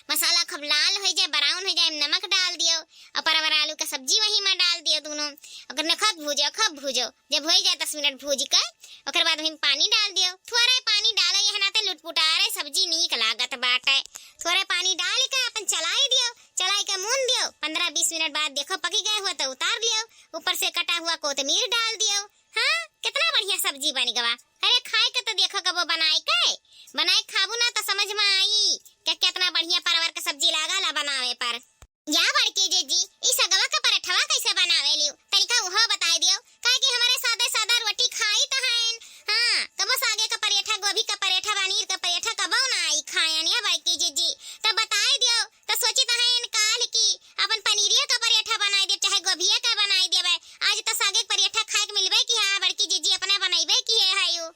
मसाला खूब लाल हो जाए, brown हो जाए, नमक डाल दियो, और परवर आलू का सब्जी वही में डाल दियो दोनों। ओकर ने खूब भूजो, खूब भूजो। जब हो जाए दस मिनट भूज के, ओकर बाद वही में पानी डाल दियो। थोड़ा पानी डालो, यह नाते लुटपुटारे सब्जी नीक लागत बाटे। थोड़ा पानी डाल के अपन चलाई दियो, चलाई के मून दियो। पन्द्रह बीस मिनट बाद देखो पकी गए हुआ तो उतार लियो। ऊपर से कटा हुआ कोतमीर डाल दियो। हाँ, कितना बढ़िया सब्जी बन गवा। अरे, खाए के तो देखो कबो बनाए के, बनाए खाबू ना तो समझ में आई कि कितना बढ़िया परवर के सब्जी लागला बनावे पर। या बड़की जीजी, ई सगवा के परेठवा कैसे बनावे लियो? तनिका उहो बताई दियो, काहे कि हमरे सादे सादा रोटी खाई त हन। हाँ, कबो सागे के परेठा, गोभी के परेठा, पनीर के परेठा कबो ना आई खायन। या बड़की जीजी, तब बताई दियो, तो सोचित हन काल की अपन पनीरिया का परेठा बनाई देब, चाहे गोभिया का बनाई देबे। आज तो सागे के परेठा खाए के मिलबे की, हाँ, बड़की जीजी अपने बनैबे की है, है यू।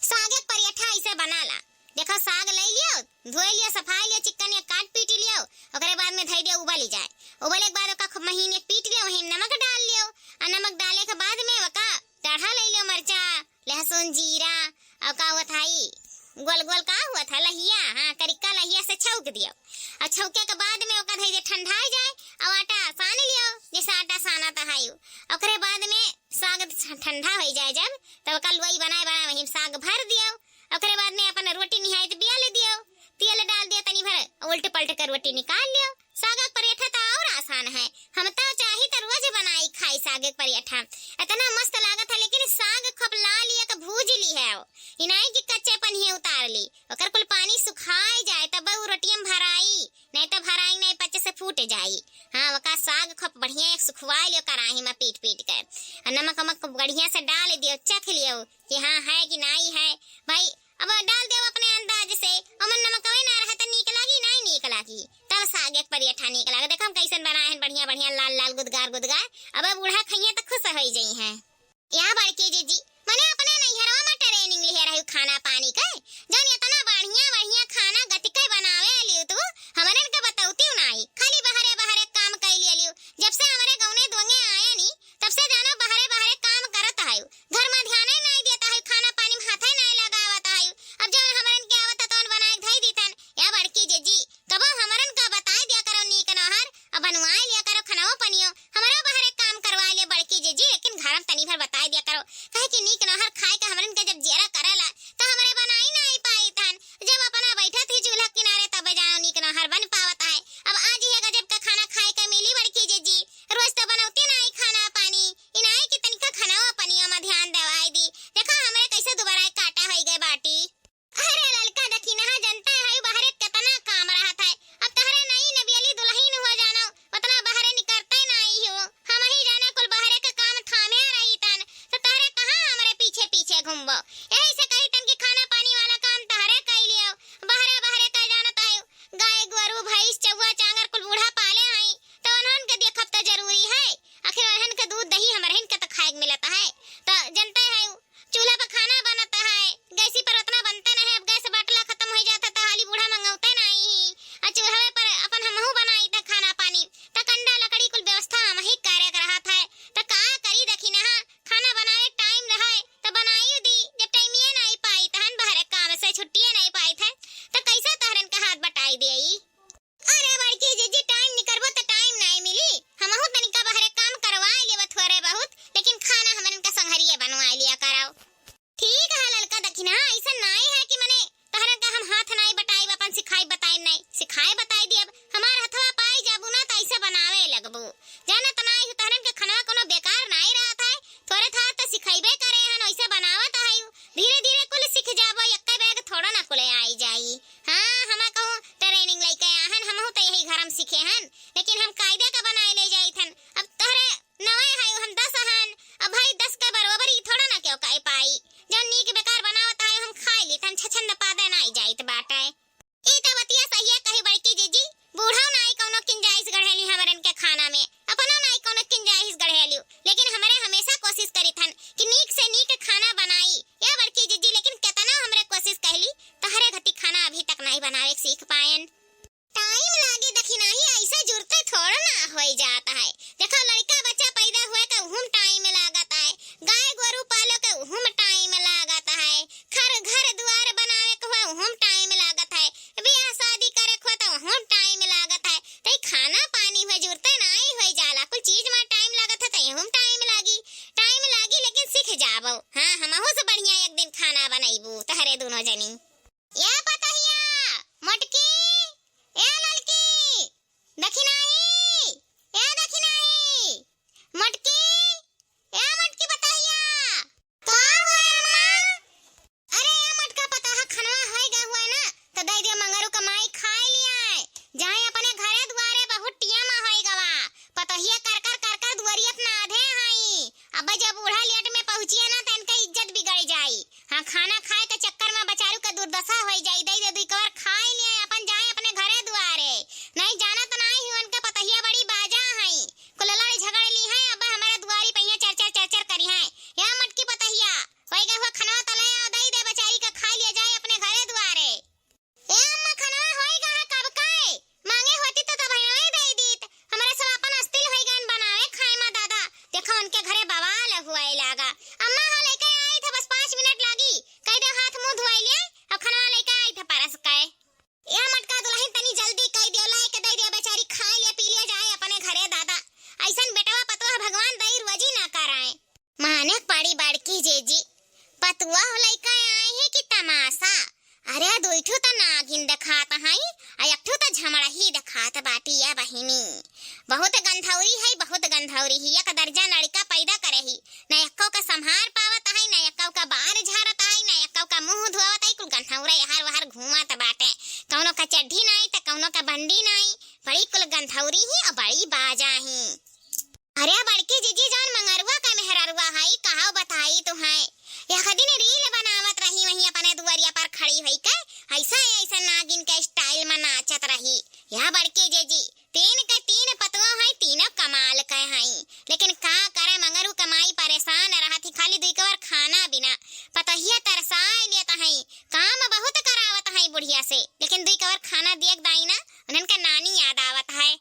सागे के परेठा ऐसे बनाला। देखो, साग ले लियो, धोए लियो, सफाई लियो, चिकन या काट पीट लियो, ओकरे बाद में धई दियो, उबल जाए। उबले के बाद ओका खूब महीन एक पीट लियो, वही नमक डाल लियो, और नमक डाले के बाद में ओका डाढ़ा ले लियो, मरचा, लहसुन, जीरा, और का हुआ था ई, गोल गोल का हुआ था, लहिया, हाँ, करिक्का लहिया से छौंक दियो। और छौंके के बाद में ओका धई दे ठंडा हो जाए, और आटा सान लियो, जैसे आटा साना था हायू। ओकरे बाद में साग ठंडा हो जाए जब, तब ओका लोई बनाए बनाए वही में साग भर दियो। ओकरे बाद में अपन रोटी निहाई तो बेल दियो, तेल डाल दियो तनी भर, उल्ट पलट कर रोटी निकाल लियो। साग के परेठा तो और आसान है, हम तो चाही तो रोज बनाई खाई साग के परेठा। इतना मस्त लागत है, लेकिन साग खूब लाल एक भूज ली है, ई नाई कि कच्चे पनिये उतार ली, ओकर कुल पानी सुखाई जाए तब वो रोटियम भराई, नहीं तो भराई नहीं, पच्चे से फूट जाई। हाँ, ओका साग खूब बढ़िया एक सुखवाई लियो कढ़ाई में पीट पीट के, और नमक वमक बढ़िया से डाल दियो, चख लियो कि हाँ है कि नाई है। भाई, अब डाल देव अपने अंदाज से, ओमन नमकवे ना रहे त नीक लागी, नाई नीक लागी। तब सागे के परेठा नीक लागे। देखो हम कैसन बनाए हैं, बढ़िया बढ़िया लाल लाल गुदगार गुदगार। अब बूढ़ा खइहे त खुश होई जइहे। या बड़की जीजी, मने अपने नैहरवा में training लिहे रही खाना पानी के, जौन इतना बढ़िया बढ़िया खाना गति के बनावे लियो तू, हमरन के बतौती नाई, खाली बहरे बहरे काम कैली लियो। जब से हमरे गौने दोंगे आए नी, तब से जानो बहरे बहरे काम करत है, घर में ध्यान ही नहीं देता है, खाना पानी में हाथ ही नहीं लगावत है। अब जौन हमरन के आवत है तौन बनाए के धई दीतन। या बड़की जीजी, कबो हमरन का बताई दिया करो नीक नहर, घर हम सीखे हन, लेकिन हम कायदे का बनाए ले जाइत हन। अब तोहरे नवे है, हम दस हन, अब भाई दस के बरोबरी थोड़ा ना केहू कइ पाई। जौन नीक बेकार बनावत है, हम खाइ लीत हन, छछंद पादे नाई जाइत बाटे। ई त बतिया सहिया कही बड़की जीजी, बूढ़ो नाई कौनो किंजाइस गढ़ेली हमरन के खाना में, अपनो नाई कौनो किंजाइस गढ़ेलियो, लेकिन हमरे हमेशा कोशिश करित हन कि नीक से नीक खाना बनाई। या बड़की जीजी, लेकिन केतना हमरे कोशिश कहली, तहरे घती खाना अभी तक नाई बनावे के सीख पाएन। टाइम लागी दखिनाही, ऐसे जुरते थोड़ा ना होई जात है। देखो, लड़का बच्चा पैदा हुए के उहुम टाइम लागत है, गाय गोरू पालो के उहुम टाइम लागत है, घर, घर दुआर बनावे के हुए उहुम टाइम लागत है, बियाह शादी करे के हुए तो उहुम टाइम लागत है। तो ई खाना पानी हुए जुरते नाई होई जाला, कुल चीज में टाइम लागत है, तो एहुम टाइम लागी, टाइम लागी, लेकिन सीख जाबो। हाँ, हमहू से बढ़िया एक दिन खाना बनैबू, तहरे दोनों जनी। ए पतहिया, मोटकी, ए ललकी, दखिनाही, ए दखिनाही, मोटकी, ए मोटकी पतहिया। का हुआ अम्मा? अरे ए मोटका पतहा, खनवा होई गा हुआ ना, तो दे दे मंगरू का माई खाए लिया है। जाए अपने घरे दुआरे, बहुत टियामा होई गवा। पतहिया कर कर कर कर दुआरी अपना आधे आई। अब जब बूढ़ा लेट में पहुँचिए ना, तो इनका इज्जत बिगड़ जाई। हाँ, खाना खाए के चक्कर में बेचारू के दुर्दशा होई जाई। दे दे दुई कवर खाए लिए, अपन जाए अपने घरे दुआरे। नहीं जानत नाई ही उनके पतहिया बड़ी बाजा हई। कुल लड़ झगड़ ली हैं, अब हमारे दुआरी पहिया चर चर चर चर करी हैं। या मोटकी पतहिया, होई गए हुआ खनवा तले आओ, दे दे बेचारी के खाए लिए जाए अपने घरे दुआरे। ए अम्मा, खनवा होई गा है कब का है? मांगे होती तो तब ही दे दीत। हमरे सब अपन अस्तिल होई गए बनावे खाए में दादा। देखो उनके घरे बवाल हुए लागा। अम्मा हो लेके आई था, बस पाँच मिनट लागी। कह दे हाथ मुंह धोए लिए, अब खनवा लेके आई था परस के। ए मटका दुल्हन, तनी जल्दी कह दियो, लाए के दे दियो, बेचारी खाए लिए पी लिए जाए अपने घरे दादा। ऐसन बेटवा पतोह भगवान दई रोजी ना कराए। माने पड़ी बड़की जीजी, पतोह लइका आए हैं कि तमाशा? अरे दुई ठू त नागिन देखात हई, आ एक ठू त झमड़ही देखात बाटी या बहिनी। बहुत गंधौरी है, बहुत गंधौरी ही। एक दर्जन लड़का पैदा करे ही, न एक्को का संभार पावत है, न एक्को का बार झारत है, न एक्को का मुंह धोवत है, कुल गंधौरा यहर वहर घूमत बाटे। कौनो का चड्ढी नाई त कौनो का बंडी नाई, बड़ी कुल गंधौरी ही और बड़ी बाजा ही। अरे बड़की जीजी, जौन मंगरुआ का मेहररुआ हई, कहाऊ बताई तुहैं। एक दिन रील बनावत रही वहीं अपने दुआरिया पर खड़ी होई के, ऐसा ऐसा नागिन के style में नाचत रही। या बड़की जीजी, तीन के तीन पतोह हई, तीनों कमाल के हई, लेकिन का करे मंगरू के माई परेशान रहत ही, खाली दुई कवर खाना बिना। पतोहिया तरसाए लेत हई, काम बहुत करावत हई बुढ़िया से, लेकिन दुई कवर खाना दिए के दाई ना, उन्हन के नानी याद आवत है।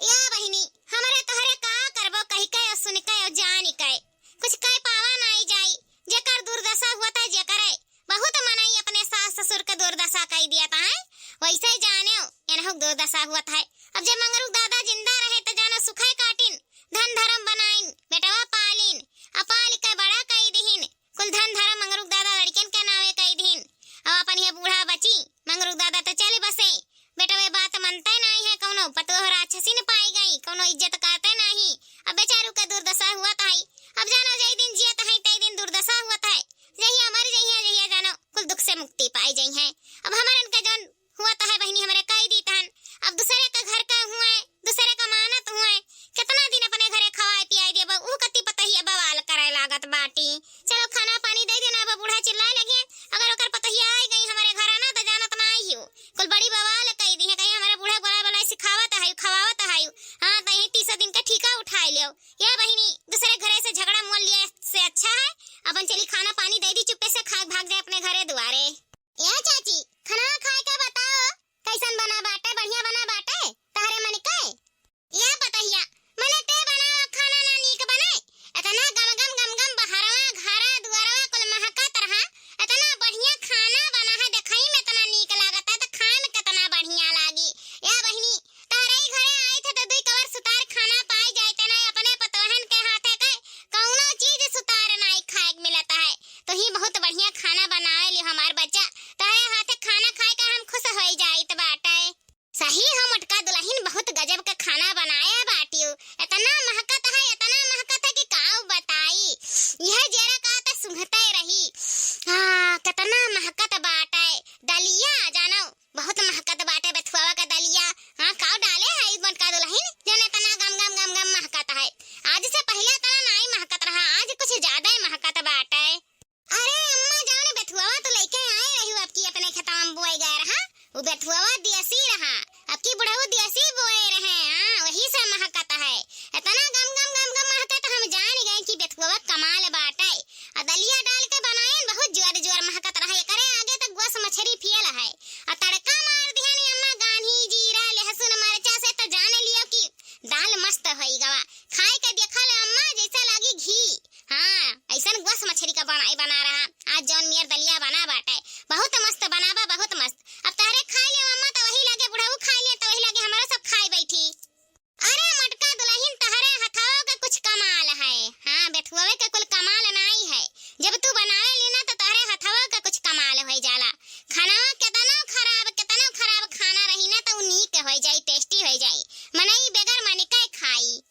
या बहिनी, हमरे तोहरे का करबो, कहि के और सुनि के और जानि के, कुछ कह पावा नाई जाई। जेकर दुर्दशा हुआ था जेकरे, बहुत मनई अपने सास ससुर के दुर्दशा कह दिया था, हैं? वैसे ही जाने एनहु के दुर्दशा हुआ था। अब जब मंगरू दादा जिंदा रहे तो जानो सुखे काटिन, धन धर्म बनाइन, बेटवा पालिन, अपाल के बड़ा कह दिहिन, कुल धन धर्म मंगरू दादा लड़कियन के नावे कह दिहिन। अब अपन ये बूढ़ा बची, मंगरू दादा तो चले बसे, बेटवे बात मनते नाई है, कौनो पतोह राक्षसिन पाई गई, कौनो इज्जत करते नाई। अब बेचारू के दुर्दशा हुआ था। अब जानो जय दिन जियत है, तय दिन दुर्दशा हुआ था। जहिया मर जहिया, जहिया जानो कुल दुख से मुक्ति पाई जई है। अब हमारे इनका जौन हुआ था है बहिनी, हमरे कह दी तहन। अब दूसरे के घर का हुए, दूसरे का मानत हुए, कितना दिन अपने घरे खवाए पियाए देबो, ऊ कति पतहिया बवाल करे लागत बाटी। चलो खाना पानी दे देना, अब बूढ़ा चिल्लाए लगे, अगर ओकर पतहिया आई गई हमारे घर ना तो जानत ना आई हो, कुल बड़ी बवाल कह दी है, कहीं हमारे बूढ़ा बोला बोला सिखावत है, खवावत है। हाँ, तो यही तीस दिन का ठीका उठाए लियो। या बहिनी, दूसरे घरे से झगड़ा मोल लिए से अच्छा है, अपन चली खाना पानी दे दी, चुप्पे से खा भाग जाए अपने घरे दुआरे। ए चाची, खाना खाए के बताओ, कैसन बना बाटे? बढ़िया बना बाटे तहरे मन के? मनई बेगर मन के खाई।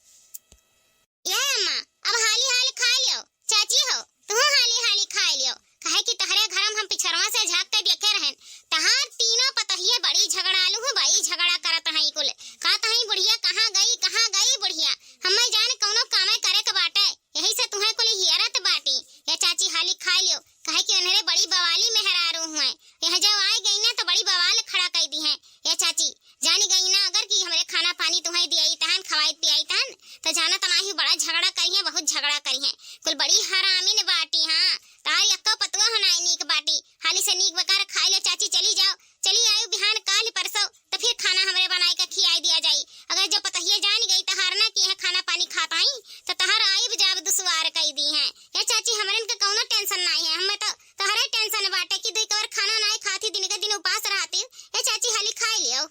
ए अम्मा, अब हाली हाली खाइ लियो। चाची हो, तुहूँ हाली हाली खाइ लियो। काहे कि तहरे घर में हम पिछरवा से झाँक के देखे रहेन, तहार तीनों पतोहिए बड़ी झगड़ालू हूँ, बड़ी झगड़ा करत हैं कुल। कहत हैं, "बुढ़िया कहाँ गई, कहाँ गई बुढ़िया? हमें जान कौनो कामे करे के बाटे, यही से तुहें कुल हियरत बाटी।" ए चाची, हाली खाइ लियो, काहे कि उन्हरे बड़ी बवाली मेहरारू हुए। यह जब आइ गई ना तो बड़ी बवाल खड़ा कइ दिहें। ए चाची, जानी गई ना अगर कि हमरे खाना पानी तुहैं दियाई तहन, खवाई पियाई तहन, तो जानत नाही बड़ा झगड़ा करिहें, बहुत झगड़ा करिहें। कुल बड़ी हरामिन बाटी, हाँ, तहार यक्को पतुआ हो नाई नीक बाटी। हाली से नीक बेकार खाइ ले चाची, चली जाओ, चली आयु बिहान काल परसों, तो फिर खाना हमरे बनाइ के खियाई दिया जाई। अगर जो पतोहिए जानी गई तहार ना कि यहाँ खाना पानी खात आई, तो तहार आइब जाब दुसवार कइ दिहें। ए चाची, हमरन के कौनो tension नाही है, हमें तो तहरे tension बाटे कि दुई कवर खाना नाई खाती, दिन के दिन उपास रहती। ए चाची, हाली खाइ लियो।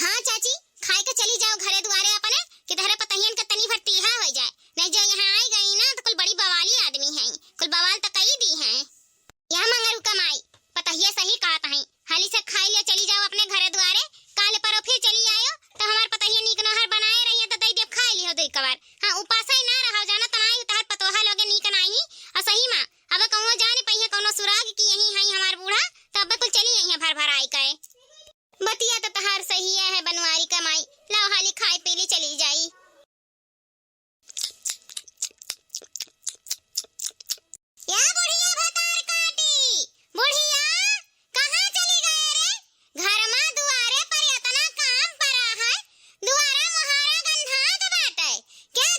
हाँ चाची, खाइ के चली जाओ घरे दुआरे अपने, कि तहरे पतोहियन के तनी भर तीहा होइ जाए, नहीं जो यहाँ आइ गई ना तो कुल बड़ी बवाली आदमी हैं, कुल बवाल तो कइ दिहें। या मंगरू क माई, पतोहिया सही कहत हैं, हाली से खाइ लियो, चली जाओ अपने घरे दुआरे, काल परो फिर चली आयो, तो हमार पतोहिया नीक नहर बनाए रहिहें तो दइ देब खाइ लिहो दुई कवर। हाँ, उपासे ना रहो, जानत नाही तहार पतोहा लोगे नीक नाही। और सही माँ, अब कौनो जान पइहें कौनो सुराग कि यही हैं हमार बूढ़ा, तो अब कुल चली अइहें भर भर आइ के। बतिया तो तहार सही है बनवारी क माई, लाओ हाली खाइ पी ली चली जाई। या बुढ़िया भतार काटी, बुढ़िया, कहाँ चली गए रे? घर मा दुआरे पर इतना काम परा है, दुआरा मोहारा गन्हात बाटे, के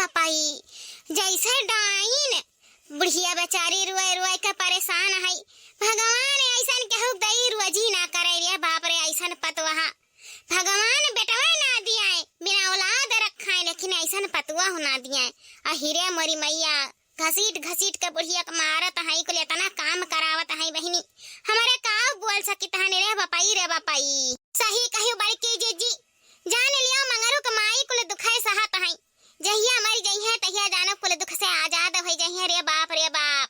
पाई। जैसे डाइन बुढ़िया बेचारी रोए रोए के परेशान है। भगवान ऐसन केहू दई रोजी ना करे रे बाप रे, ऐसन पतोहा। भगवान बेटवा ना दियाए, बिना औलाद रखा है, लेकिन ऐसन पतोहा ना दियाए। अहिरे मोरी मैया, घसीट घसीट के बुढ़िया के मारत है, कुल इतना काम करावत है बहिनी। हमरे का बोल सकित हन रे बपाई, रे बपाई। सही कहियो बड़की जीजी, जान लियो मंगरू के माई कुल दुखे सहत है। जहिया मर जइहे तहिया जानो कुल दुख से आजाद हो जइहे रे बाप, रे बाप।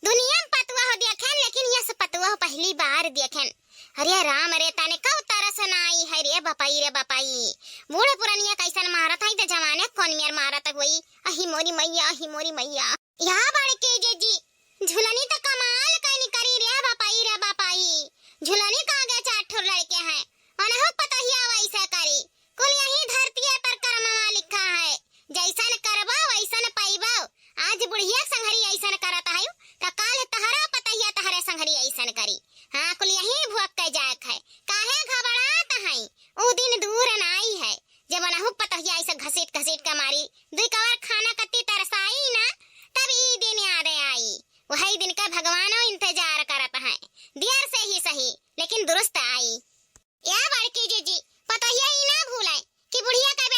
दुनिया में पतोहा देखेन, लेकिन यस पतोहा पहली बार देखेन। अरे राम रे, तने कौ तरस ना आई है रे बपाई, रे बपाई। बूढ़ पुरनिया कैसन मारत है, त जवाने कौन मेर मारत होई। अही मोरी मैया, अही मोरी मैया। या बड़की जीजी, झुलनी त कमाल कइनी करी रे बपाई, रे बपाई। झुलनी का आगे चार ठो लड़के हैं, ओनहु पतोहिया वैसे करी। कुल यही धरती पर कर्मवा लिखा है, जैसन करबो वैसन पइबो। आज बुढ़िया संघरी ऐसन करत है, त काल तहरा पतोहिया तहरे संघरी ऐसन करी। हाँ, कुल यही भुअक के जाए है। काहे घबरात है? ऊ दिन दूर नाई है, जब ओनहु पतोहिया ऐसे घसीट घसीट के मारी, दुई कवर खाना कत्ती तरसाई ना, तब ई दिन याद आई। वही दिन का भगवानो इंतजार करत है, देर से ही सही, लेकिन दुरुस्त आई। या बड़की जीजी, पतोहिया ई ना भूले कि बुढ़िया का